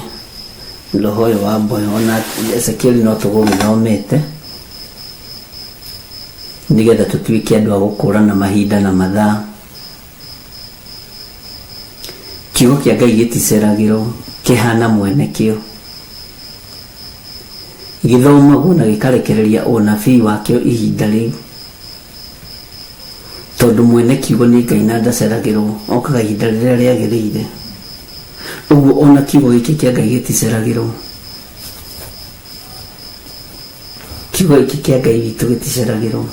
roho ũyũ wa mboyo, ona Ezekieli no tũgũgĩthomete, nĩgetha tũtuĩke andũ a gũkũrana mahinda na mathaa. Kiugo kĩa Ngai gĩticeragĩrwo, kĩhana mwene kĩo. Gĩthomagwo na gĩkarekereria ũnabii wakĩo ihinda rĩu. Tondũ mwene kiugo nĩ Ngai na ndaceragĩrwo, okaga ihinda rĩrĩa rĩagĩrĩire. Ũguo ona kiugo gĩkĩ kĩa Ngai gĩticeragĩrwo. Kiugo gĩkĩ kĩa Ngai witũ gĩticeragĩrwo.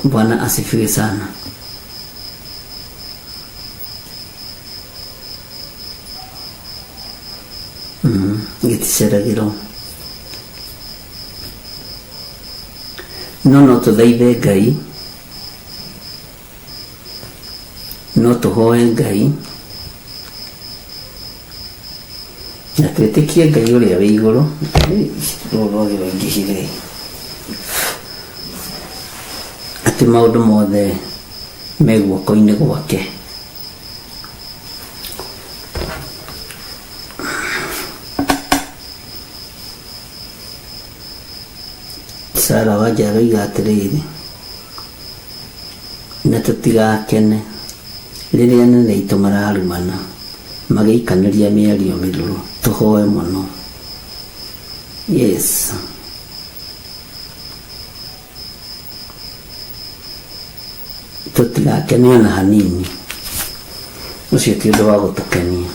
Bwana asifiwe sana. Gĩticeragĩrwo. No no tũthaithe Ngai, no tũhoe Ngai, Na twĩtĩkie Ngai ũrĩa wĩ igũrũ. Rũrũ rwagĩ rwaingĩhire atĩ maũndũ mothe me guoko-inĩ gwake. Sara Wanja aroiga atĩrĩrĩ, na tũtigakene rĩrĩa anene aitũ mararumana magĩikanĩria mĩario mĩrũrũ, tũhoe mũno. Yes. Tũtigakene ona hanini, ũcio ti ũndũ wa gũtũkenia.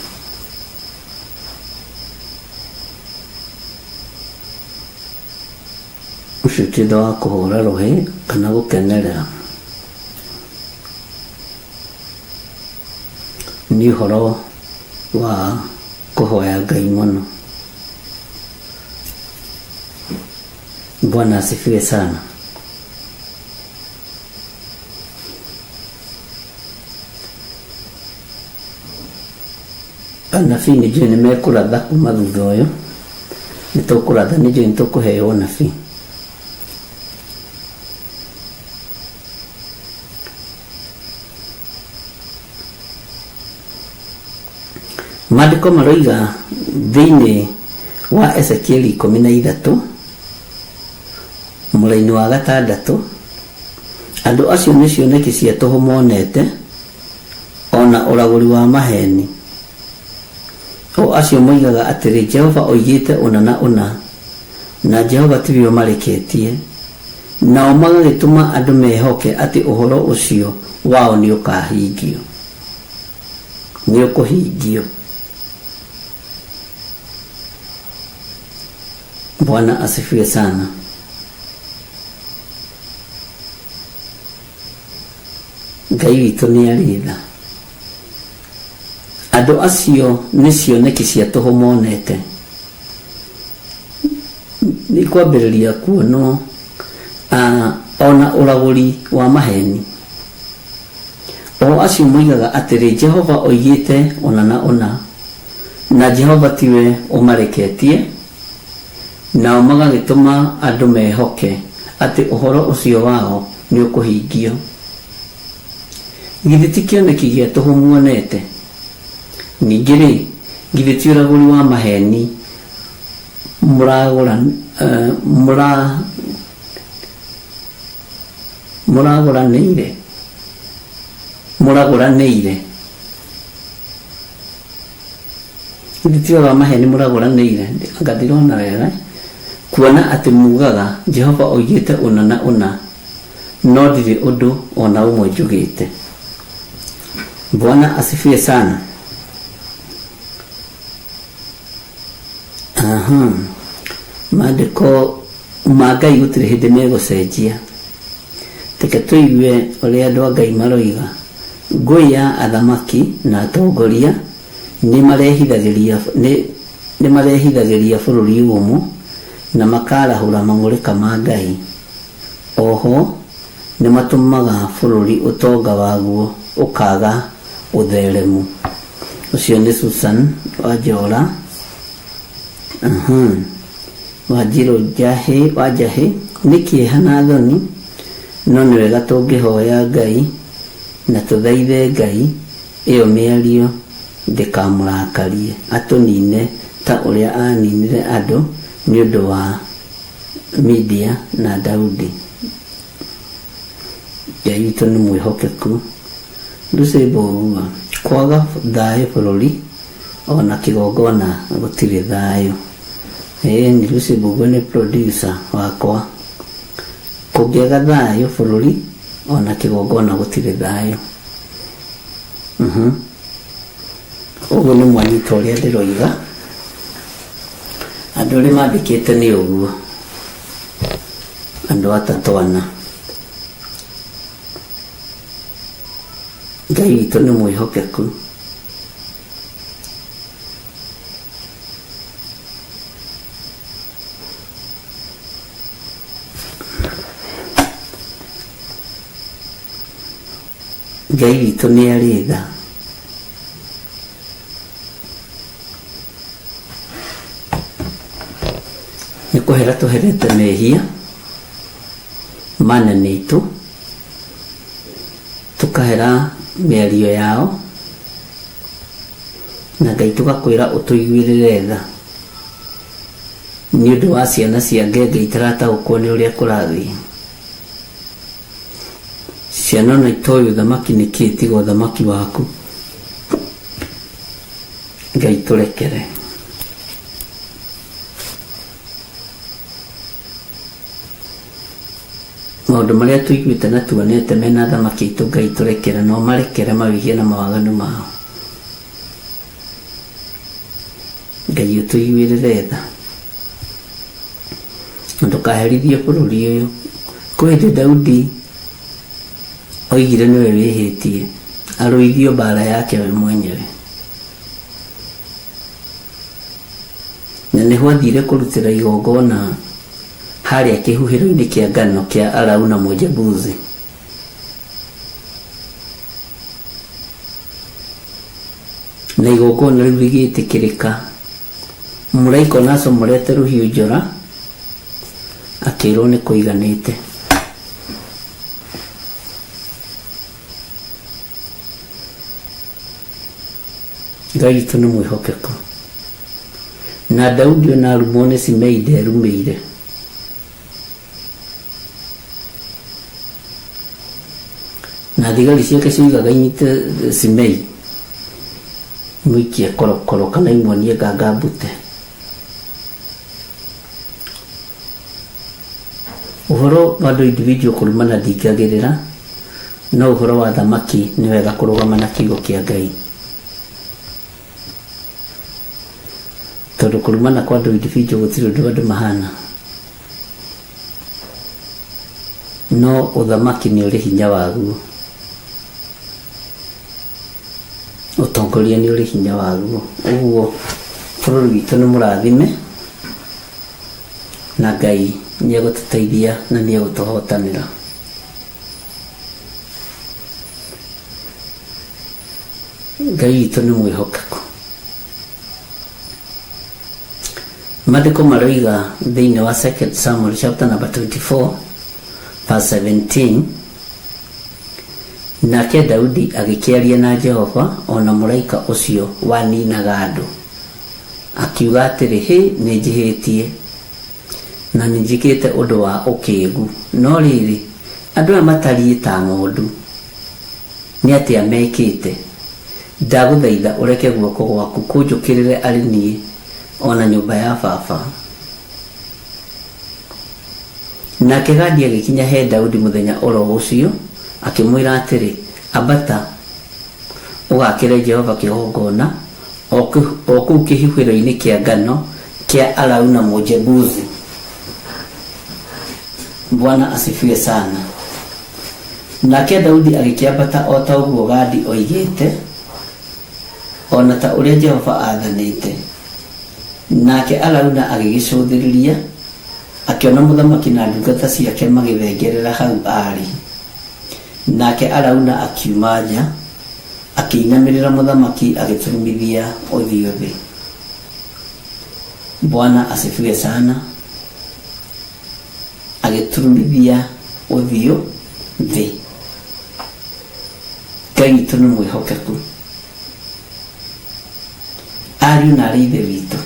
Ũcio ti ũndũ wa kũhũra rũhĩ kana gũkenerera, nĩ ũhoro wa kũhoya Ngai mũno. Bwana asifiwe sana. Anabii nĩ njũĩ nĩ mekũratha kuma thutha ũyũ, nĩ tũkũratha, nĩ njũĩ nĩ tũkũheo ũnabii. Maandĩko maroiga thĩinĩ wa Ezekieli 13 mũraini wa 6, andũ acio nĩ cioneki cia tũhũ monete, ona ũragũri wa maheni. O acio moigaga atĩrĩ, Jehova oigĩte ũna na ũna, na Jehova tiwe ũmareketie. Nao magagĩtũma andũ mehoke atĩ ũhoro ũcio wao nĩ ũkahingio, nĩ ũkũhingio. Bwana asifiwe sana. Ngai witũ nĩ arĩ tha. Andũ acio nĩ cioneki cia tũhũ monete, nĩ kwambĩrĩria kuonwo ona ũragũri wa maheni. O acio moigaga atĩrĩ, Jehova oigĩte ũna na ũna, na Jehova tiwe ũmareketie. Nao magagĩtũma andũ mehoke atĩ ũhoro ũcio wao nĩ ũkũhingio. Githĩ ti kĩoneki gĩa tũhũ muonete? Ningĩ-rĩ, githĩ ti ũragũri wa maheni mũragũranĩire? Mũragũranĩire? Githĩ ti ũhoro wa maheni mũragũranĩire? Anga ndirona wega. Kuona atĩ mugaga, Jehova oigĩte ũna na ũna, no ndirĩ ũndũ o na ũmwe njugĩte. Bwana asifiwe sana. Aha. Maandĩko ma Ngai gũtirĩ hĩndĩ megũcenjia. Reke tũigue ũrĩa andũ a Ngai maroiga. Ngũĩ ya athamaki na atongoria nĩ marehithagĩria bũrũri ũmũ na makarahũra mang'ũrĩka ma Ngai. Oho nĩ matũmaga bũrũri ũtonga waguo ũkaga ũtheremu. Ũcio nĩ Susan Wanjora. Wanjirũ Wanjahĩ, nĩ kĩeha na thoni, no nĩ wega tũngĩhoya Ngai na tũthaithe Ngai ĩyo mĩario ndĩkamũrakarie, atũnine ta ũrĩa aninire andũ nĩ ũndũ wa Media na Daudi. Ngai witũ nĩ mwĩhokeku. Lucy Mbũgua, kwaga thayũ bũrũri ona kĩgongona gũtirĩ thayũ. Ĩĩ Lucy Mbũgua nĩ producer wakwa. Kũngĩaga thayũ bũrũri ona kĩgongona gũtirĩ thayũ. Ũguo nĩ mwanyita ũrĩa ndĩroiga. Andũ arĩa mandĩkĩte nĩ ũguo. Andũ atatũ ana. Ngai witũ nĩ mwĩhokeku. Ngai witũ nĩ arĩ tha. Nĩ kũhera tũherete mehia manene itũ, tũkahera mĩario yao, na Ngai tũgakwĩra ũtũiguĩrĩre tha nĩ ũndũ wa ciana cia ngenge itarataũkwo nĩ ũrĩa kũrathiĩ. Ciana ona itoĩ ũthamaki nĩ kĩĩ tiga ũthamaki waku. Ngai tũrekere. Maũndũ marĩa tũiguĩte na tuonete mena athamaki aitũ Ngai tũrekere na ũmarekere mawĩhia na mawaganu mao. Ngai ũtũiguĩrĩre tha na ndũkaherithie bũrũri ũyũ. Kwĩ hĩndĩ Daudi oigire nĩwe wĩhĩtie arũithio mbara yake we mwenyewe, na nĩho athire kũrutĩra igongona harĩa kĩhuhĩro-inĩ kĩa ngano kĩa Arauna Mũjebusi. Na igongona rĩu rĩgĩtĩkĩrĩka, mũraika ona acomorete rũhiũ njora akĩrwo nĩ kũiganĩte. Ngai witũ nĩ mwĩhokeku. Na Daudi ona arumwo nĩ Simei nderumĩire. Na thigari ciake cioigaga inyite Simei imũikie korokoro kana imuonie nganga mbute. Ũhoro wa andũ individual kũrumana ndingagĩrĩra, no ũhoro wa thamaki nĩ wega kũrũgama na kiugo kĩa Ngai. Tondũ kũrumana kwa andũ individual gũtirĩ ũndũ andũ mahana. No ũthamaki nĩ ũrĩ hinya waguo. Ũtongoria nĩ ũrĩ hinya waguo. Ũguo bũrũri witũ nĩ mũrathime na Ngai nĩ egũtũteithia na nĩ egũtũhotanĩra. Ngai witũ nĩ mwĩhokeku. Maandĩko maroiga thĩinĩ wa 2 Samuel chapter number 24 verse 17, nake Daudi agĩkĩaria na Jehova o na mũraika ũcio waninaga andũ, akiuga atĩrĩ, hĩ, nĩnjĩhĩtie na nĩnjĩkĩte ũndũ wa ũkĩĩgu, no rĩrĩ, andũ aya matariĩ ta ng'ondu, nĩ atĩa mekĩte? Ndagũthaitha ũreke guoko gwaku kũnjũkĩrĩre arĩ niĩ o na nyũmba ya baba. Nake Gadi agĩkinya he Daudi mũthenya o ro ũcio, akĩmwĩra atĩrĩ, Ambata, ũgaakĩre Jehova kĩgongona o kũu kĩhuhĩro-inĩ kĩa ngano kĩa Arauna Mũjebusi. Bwana asifiwe sana. Nake Daudi agĩkĩambata o ta ũguo Gadi oigĩte, o na ta ũrĩa Jehova aathanĩte. Nake Arauna agĩgĩcũthĩrĩria, akĩona mũthamaki na ndungata ciake magĩthengerera hau aarĩ. Nake Arauna akiuma nja, akĩinamĩrĩra mũthamaki agĩturumithia ũthiũ thĩ. Bwana asifiwe sana. Agĩturumithia ũthiũ thĩ. Ngai witũ nĩ mwĩhokeku. Ariũ na arĩ ithe witũ,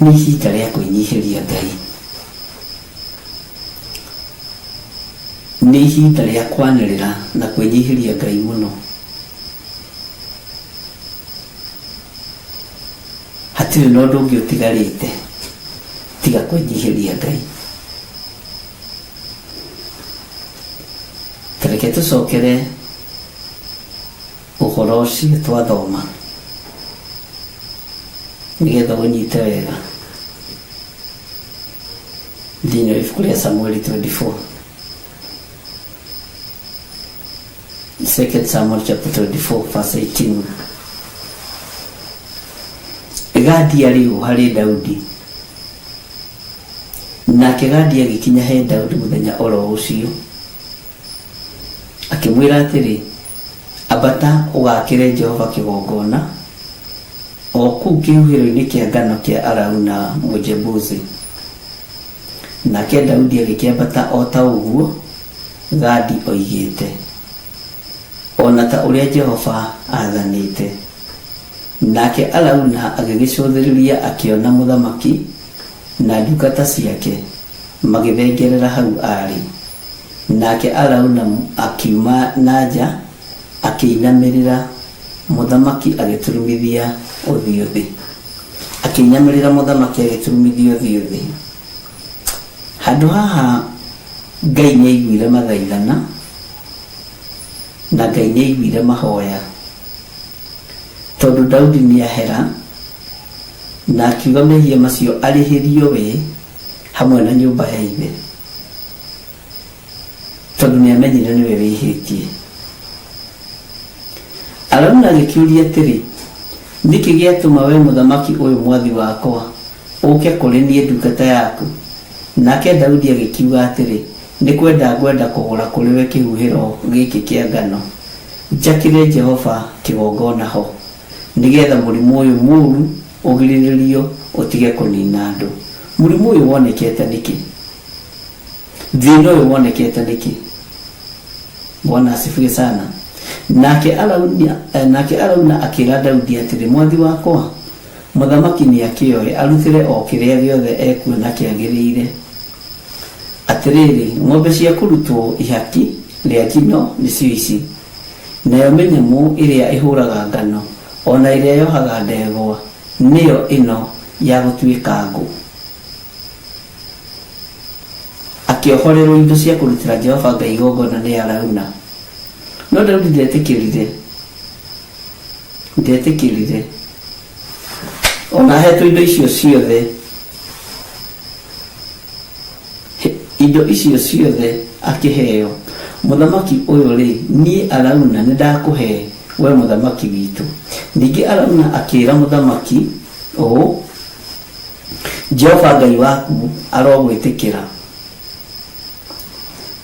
nĩ ihinda rĩa kwĩnyihĩria Ngai. Nĩ ihinda rĩa kwanĩrĩra na kwĩnyihĩria Ngai mũno. Hatirĩ na ũndũ ũngĩ ũtigarĩte tiga kwĩnyihĩria Ngai. Tareke tũcokere ũhoro ũcio twathoma nĩgetha ũnyite wega thĩinĩ wa ibuku rĩa Samueli 24. 2 Samuel chapter 24 verse 18. Gadi arĩ ũ harĩ Daudi? Nake Gadi agĩkinya he Daudi mũthenya o ro ũcio, akĩmwĩra atĩrĩ, ambata ũgaakĩre Jehova kĩgongona o kũu kĩhuhĩro-inĩ kĩa ngano kĩa Arauna Mũjebusi. Nake Daudi agĩkĩambata o ta ũguo Gadi oigĩte, o na ta ũrĩa Jehova aathanĩte. Nake Arauna agĩgĩcũthĩrĩria akĩona mũthamaki na ndungata ciake magĩthengerera hau aarĩ. Nake Arauna akiuma na nja akĩinamĩrĩra mũthamaki agĩturumithia ũthiũ thĩ. Akĩinamĩrĩra mũthamaki agĩturumithia ũthiũ thĩ. Handũ haha Ngai nĩ aiguire mathaithana na Ngai nĩ aiguire mahoya tondũ Daudi nĩ ahera na akiuga mehia macio arĩhĩrio we hamwe na nyũmba ya ithe tondũ nĩ amenyire nĩwe wĩhĩtie. Arauna agĩkĩũria atĩrĩ, Nĩkĩ gĩatũma wee mũthamaki ũyũ mwathi wakwa ũũke kũrĩ niĩ ndungata yaku? Nake Daudi agĩkiuga atĩrĩ, Nĩ kwenda ngwenda kũgũra kũrĩ we kĩhuhĩro gĩkĩ kĩa ngano, njakĩre Jehova kĩgongona ho, nĩ getha mũrimũ ũyũ mũũru ũgirĩrĩrio ũtige kũnina andũ. Mũrimũ ũyũ wonekete nĩkĩ? Thĩna ũyũ wonekete nĩkĩ? Bwana asifiwe sana. Nake Arauna, eh, nake Arauna akĩra Daudi atĩrĩ, mwathi wakwa, mũthamaki nĩakĩoe arutĩre o kĩrĩa gĩothe ekuona kĩagĩrĩire. Atĩrĩrĩ, ng'ombe cia kũrutwo ihaki rĩa njino nĩcio ici, nayo mĩnyamũ ĩrĩa ĩhũraga ngano, o na ĩrĩa yohaga ndegwa, nĩyo ĩno ya gũtuĩka ngũ. Akĩohorerwo indo cia kũrutĩra Jehova Ngai igongona nĩ Arauna. No Daudi ndetĩkĩrire. Ndetĩkĩrire. O na ahetwo indo icio ciothe, indo icio ciothe akĩheo, mũthamaki ũyũ-rĩ, niĩ Arauna nĩndakũhe we mũthamaki witũ. Ningĩ Arauna akĩĩra mũthamaki ũũ, Jehova Ngai waku arogwĩtĩkĩra.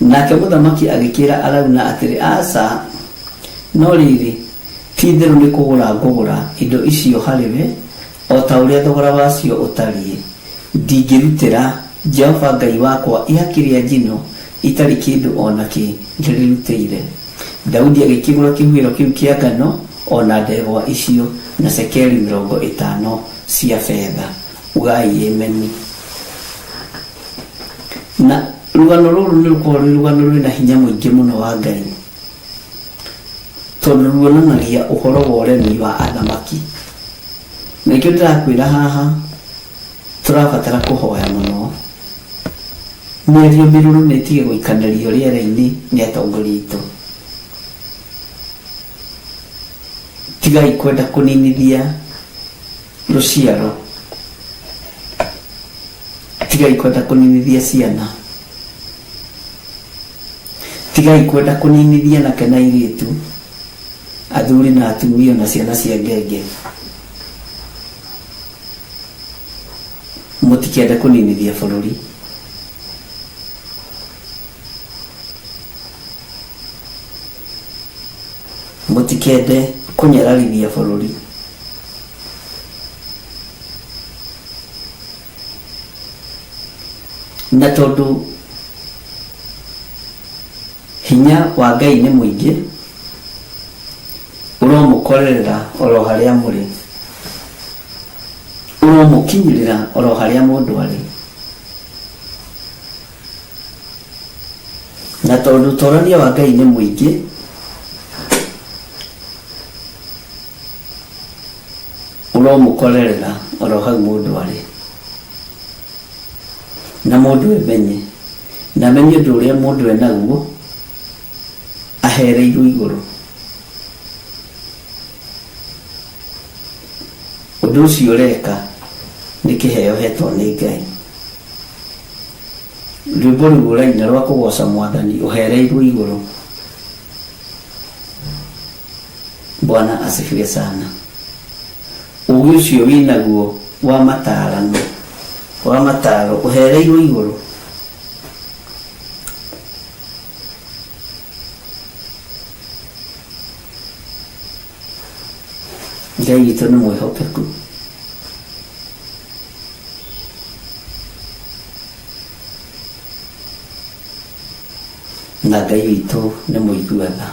Nake mũthamaki agĩkĩĩra Arauna atĩrĩ, Aca, no rĩrĩ, ti-itherũ nĩ kũgũra ngũgũra indo icio harĩ we o ta ũrĩa thogora wacio ũtariĩ, ndingĩrutĩra Jehova Ngai wakwa ihaki rĩa njino itarĩ kĩndũ o na kĩ ndĩrĩrutĩire. Daudi agĩkĩgũra kĩhuhĩro kĩu kĩa ngano o na ndegwa icio na cekeri 50 cia betha. Ugai Ameni. Na rũgano rũrũ nĩ rũkoragwo rwĩ rũgano rwĩna hinya mũingĩ mũno wa Ngai, tondũ ruonanagia ũhoro wa ũremi wa athamaki. Na nĩkĩo ndĩrakwĩra haha tũrabatara kũhoya mũno. Mĩario mĩrũrũ nĩ ĩtige gũikanĩrio rĩera-inĩ nĩ atongoria aitũ. Tigai kwenda kũninithia rũciaro. Tigai kwenda kũninithia ciana. Tigai kwenda kũninithia anake na airĩtu, athuri na atumia na ciana cia ngenge. Mũtikende kũninithia bũrũri. Mũtikende kũnyararithia bũrũri. Na tondũ hinya wa Ngai nĩ mũingĩ, ũromũkorerera oro harĩa mũrĩ, ũromũkinyĩrĩra oro harĩa mũndũ arĩ. Na tondũ ũtorania wa Ngai nĩ mũingĩ, ũromũkorerera oro hau mũndũ arĩ. Na mũndũ emenye, na amenye ũndũ ũrĩa mũndũ enaguo ahereirwo igũrũ. Ũndũ ũcio ũreka nĩ kĩheo ũhetwo nĩ Ngai. Rwĩmbo rũu ũraina rwa kũgoca Mwathani ũhereirwo igũrũ. Bwana asifiwe sana. Ũgĩ ũcio wĩnaguo wa matarano, wa mataro ũhereirwo igũrũ. Ngai witũ nĩ mwĩhokeku. Na Ngai witũ nĩ mũigua tha.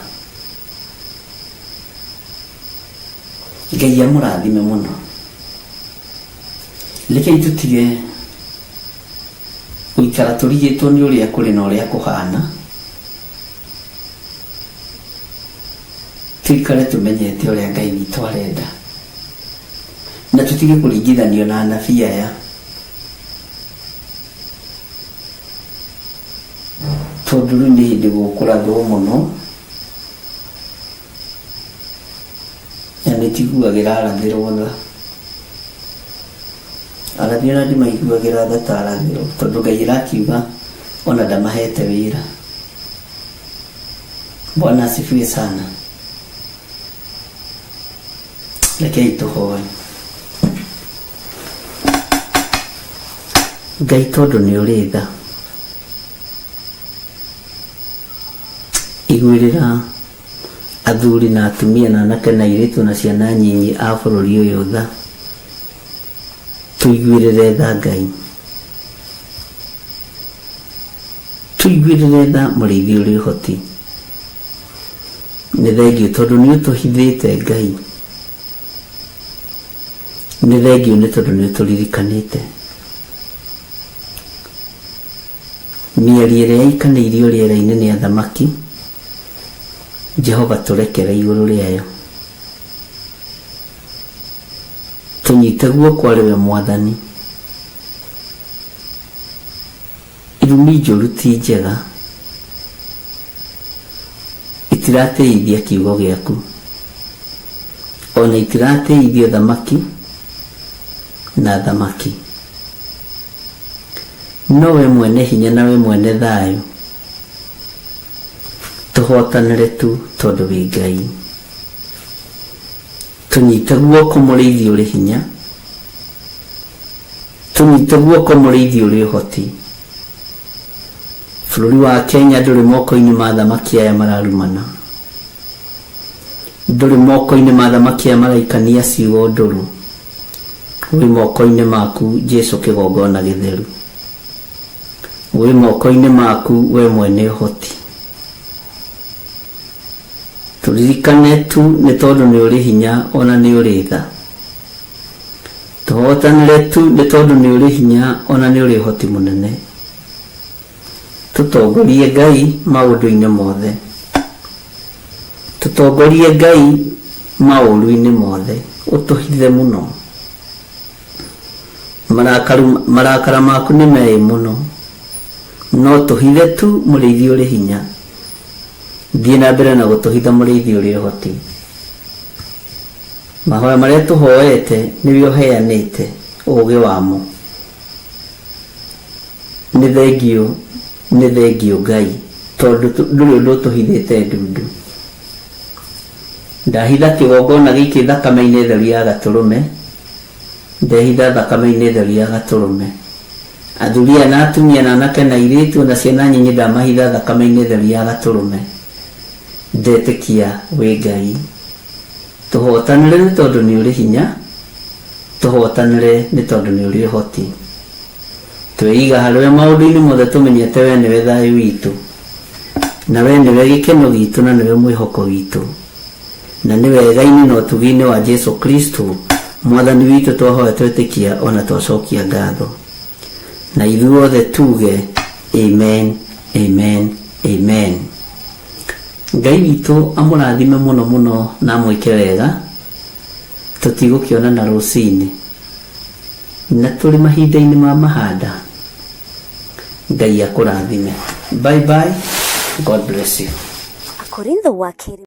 Ngai amũrathime mũno. Rekei tũtige gũikara tũrigĩtwo nĩ ũrĩa kũrĩ na ũrĩa kũhana, tũikare tũmenyete ũrĩa Ngai witũ arenda, na tũtige kũringithanio na anabii aya. Tondũ rĩu nĩ hĩndĩ gũkũrathwo mũno, na nĩ njiguagĩra arathĩrwo tha. Arathi ona ndimaiguagĩra tha ta arathĩrwo, tondũ Ngai arakiuga ona ndamahete wĩra. Bwana asifiwe sana. Rekei tũhoe. Ngai tondũ nĩ ũrĩ tha, iguĩrĩra athuri na atumia na anake na airĩtu na ciana nyinyi a bũrũri ũyũ tha. Tũiguĩrĩre tha Ngai. Tũiguĩrĩre tha mũrĩithi ũrĩ ũhoti. Nĩ thengiũ tondũ nĩ ũtũhithĩte Ngai. Nĩ thengiũ nĩ tondũ nĩ ũtũririkanĩte. Mĩario ĩrĩa yaikanĩirio rĩera-inĩ nĩ athamaki, Jehova tũrekere igũrũ rĩayo. Tũnyite guoko arĩ we Mwathani. Irumi njũru ti njega, itiratĩithia kiugo gĩaku, ona itiratĩithia ũthamaki na athamaki. No we mwene hinya na we mwene thayũ, tũhotanĩre tu tondũ wĩ Ngai. Tũnyite guoko mũrĩithi ũrĩ hinya, tũnyite guoko mũrĩithi ũrĩ ũhoti. Bũrũri wa Kenya ndũrĩ moko-inĩ ma athamaki aya mararumana, ndũrĩ moko-inĩ ma athamaki aya maraikania ciugo ndũrũ, wĩ moko-inĩ maku Jesu kĩgongona gĩtheru, wĩ moko-inĩ maku we mwene ũhoti. Tũririkane tu nĩ tondũ nĩ ũrĩ hinya ona nĩ ũrĩ tha. Tũhotanĩre tu nĩ tondũ nĩ ũrĩ hinya ona nĩ ũrĩ ũhoti mũnene. Tũtongorie Ngai maũndũ-inĩ mothe. Tũtongorie Ngai maũru-inĩ mothe. Ũtũhithe mũno. Marakara maku nĩ meĩ mũno. No tũhithe tu mũrĩithi ũrĩ hinya. Thiĩ na mbere na gũtũhitha mũrĩithi ũrĩ ũhoti. Mahoya marĩa tũhoete nĩwe ũheanĩte ũũgĩ wamo. Nĩ thengiũ, nĩ thengiũ Ngai, tondũ ndũrĩ ũndũ ũtũhithĩte ndundu. Ndahitha kĩgongona gĩkĩ thakame-inĩ theru ya gatũrũme, ndehitha thakame-inĩ theru ya gatũrũme. Athuri aya na atumia na anake na airĩtu na ciana nyinyi ndamahitha thakame-inĩ theru ya gatũrũme. Ndetĩkia wĩ Ngai. Tũhotanĩre nĩ tondũ nĩ ũrĩ hinya, tũhotanĩre nĩ tondũ nĩ ũrĩ ũhoti. Tweiga harĩwe maũndũ-inĩ mothe tũmenyete we nĩwe thayũ witũ, na we nĩwe gĩkeno gitũ na nĩwe mwĩhoko witũ. Na nĩ wega-inĩ na ũtugi-inĩ wa Jesu Kristo Mwathani witũ twahoya twetĩkia ona twacokia ngatho. Na ithuothe tuge amen, amen, amen. Ngai witũ amũrathime mũno mũno na amwĩke wega. Tũtigũkĩonana rũcinĩ. Na tũrĩ mahinda-inĩ ma mahanda. Ngai akũrathime. Bye bye. God bless you. Akorintho wa kerĩ.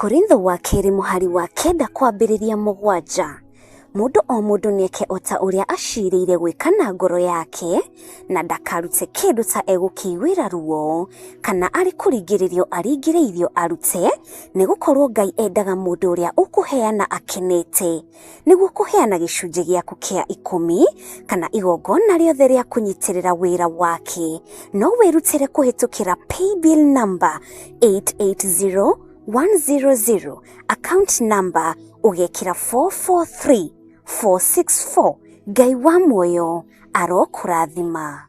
Akorintho wa kerĩ mũhari wa 9 kwambĩrĩria 7. Mũndũ o mũndũ nĩeke o ta ũrĩa acirĩire gwĩka na ngoro yake, na ndakarute kĩndũ ta egũkĩiguĩra ruo, kana arĩ kũringĩrĩrio aringĩrĩirio arute, nĩgũkorwo Ngai endaga mũndũ ũrĩa ũkũheana akenete. Nĩguo kũheana gĩcunjĩ gĩaku kĩa 10 kana igongona rĩothe rĩa kũnyitĩrĩra wĩra wake, no wĩrutĩre kũhĩtũkĩra paybill number 880100, account number ũgekĩra 443464. Ngai wa muoyo arokũrathima.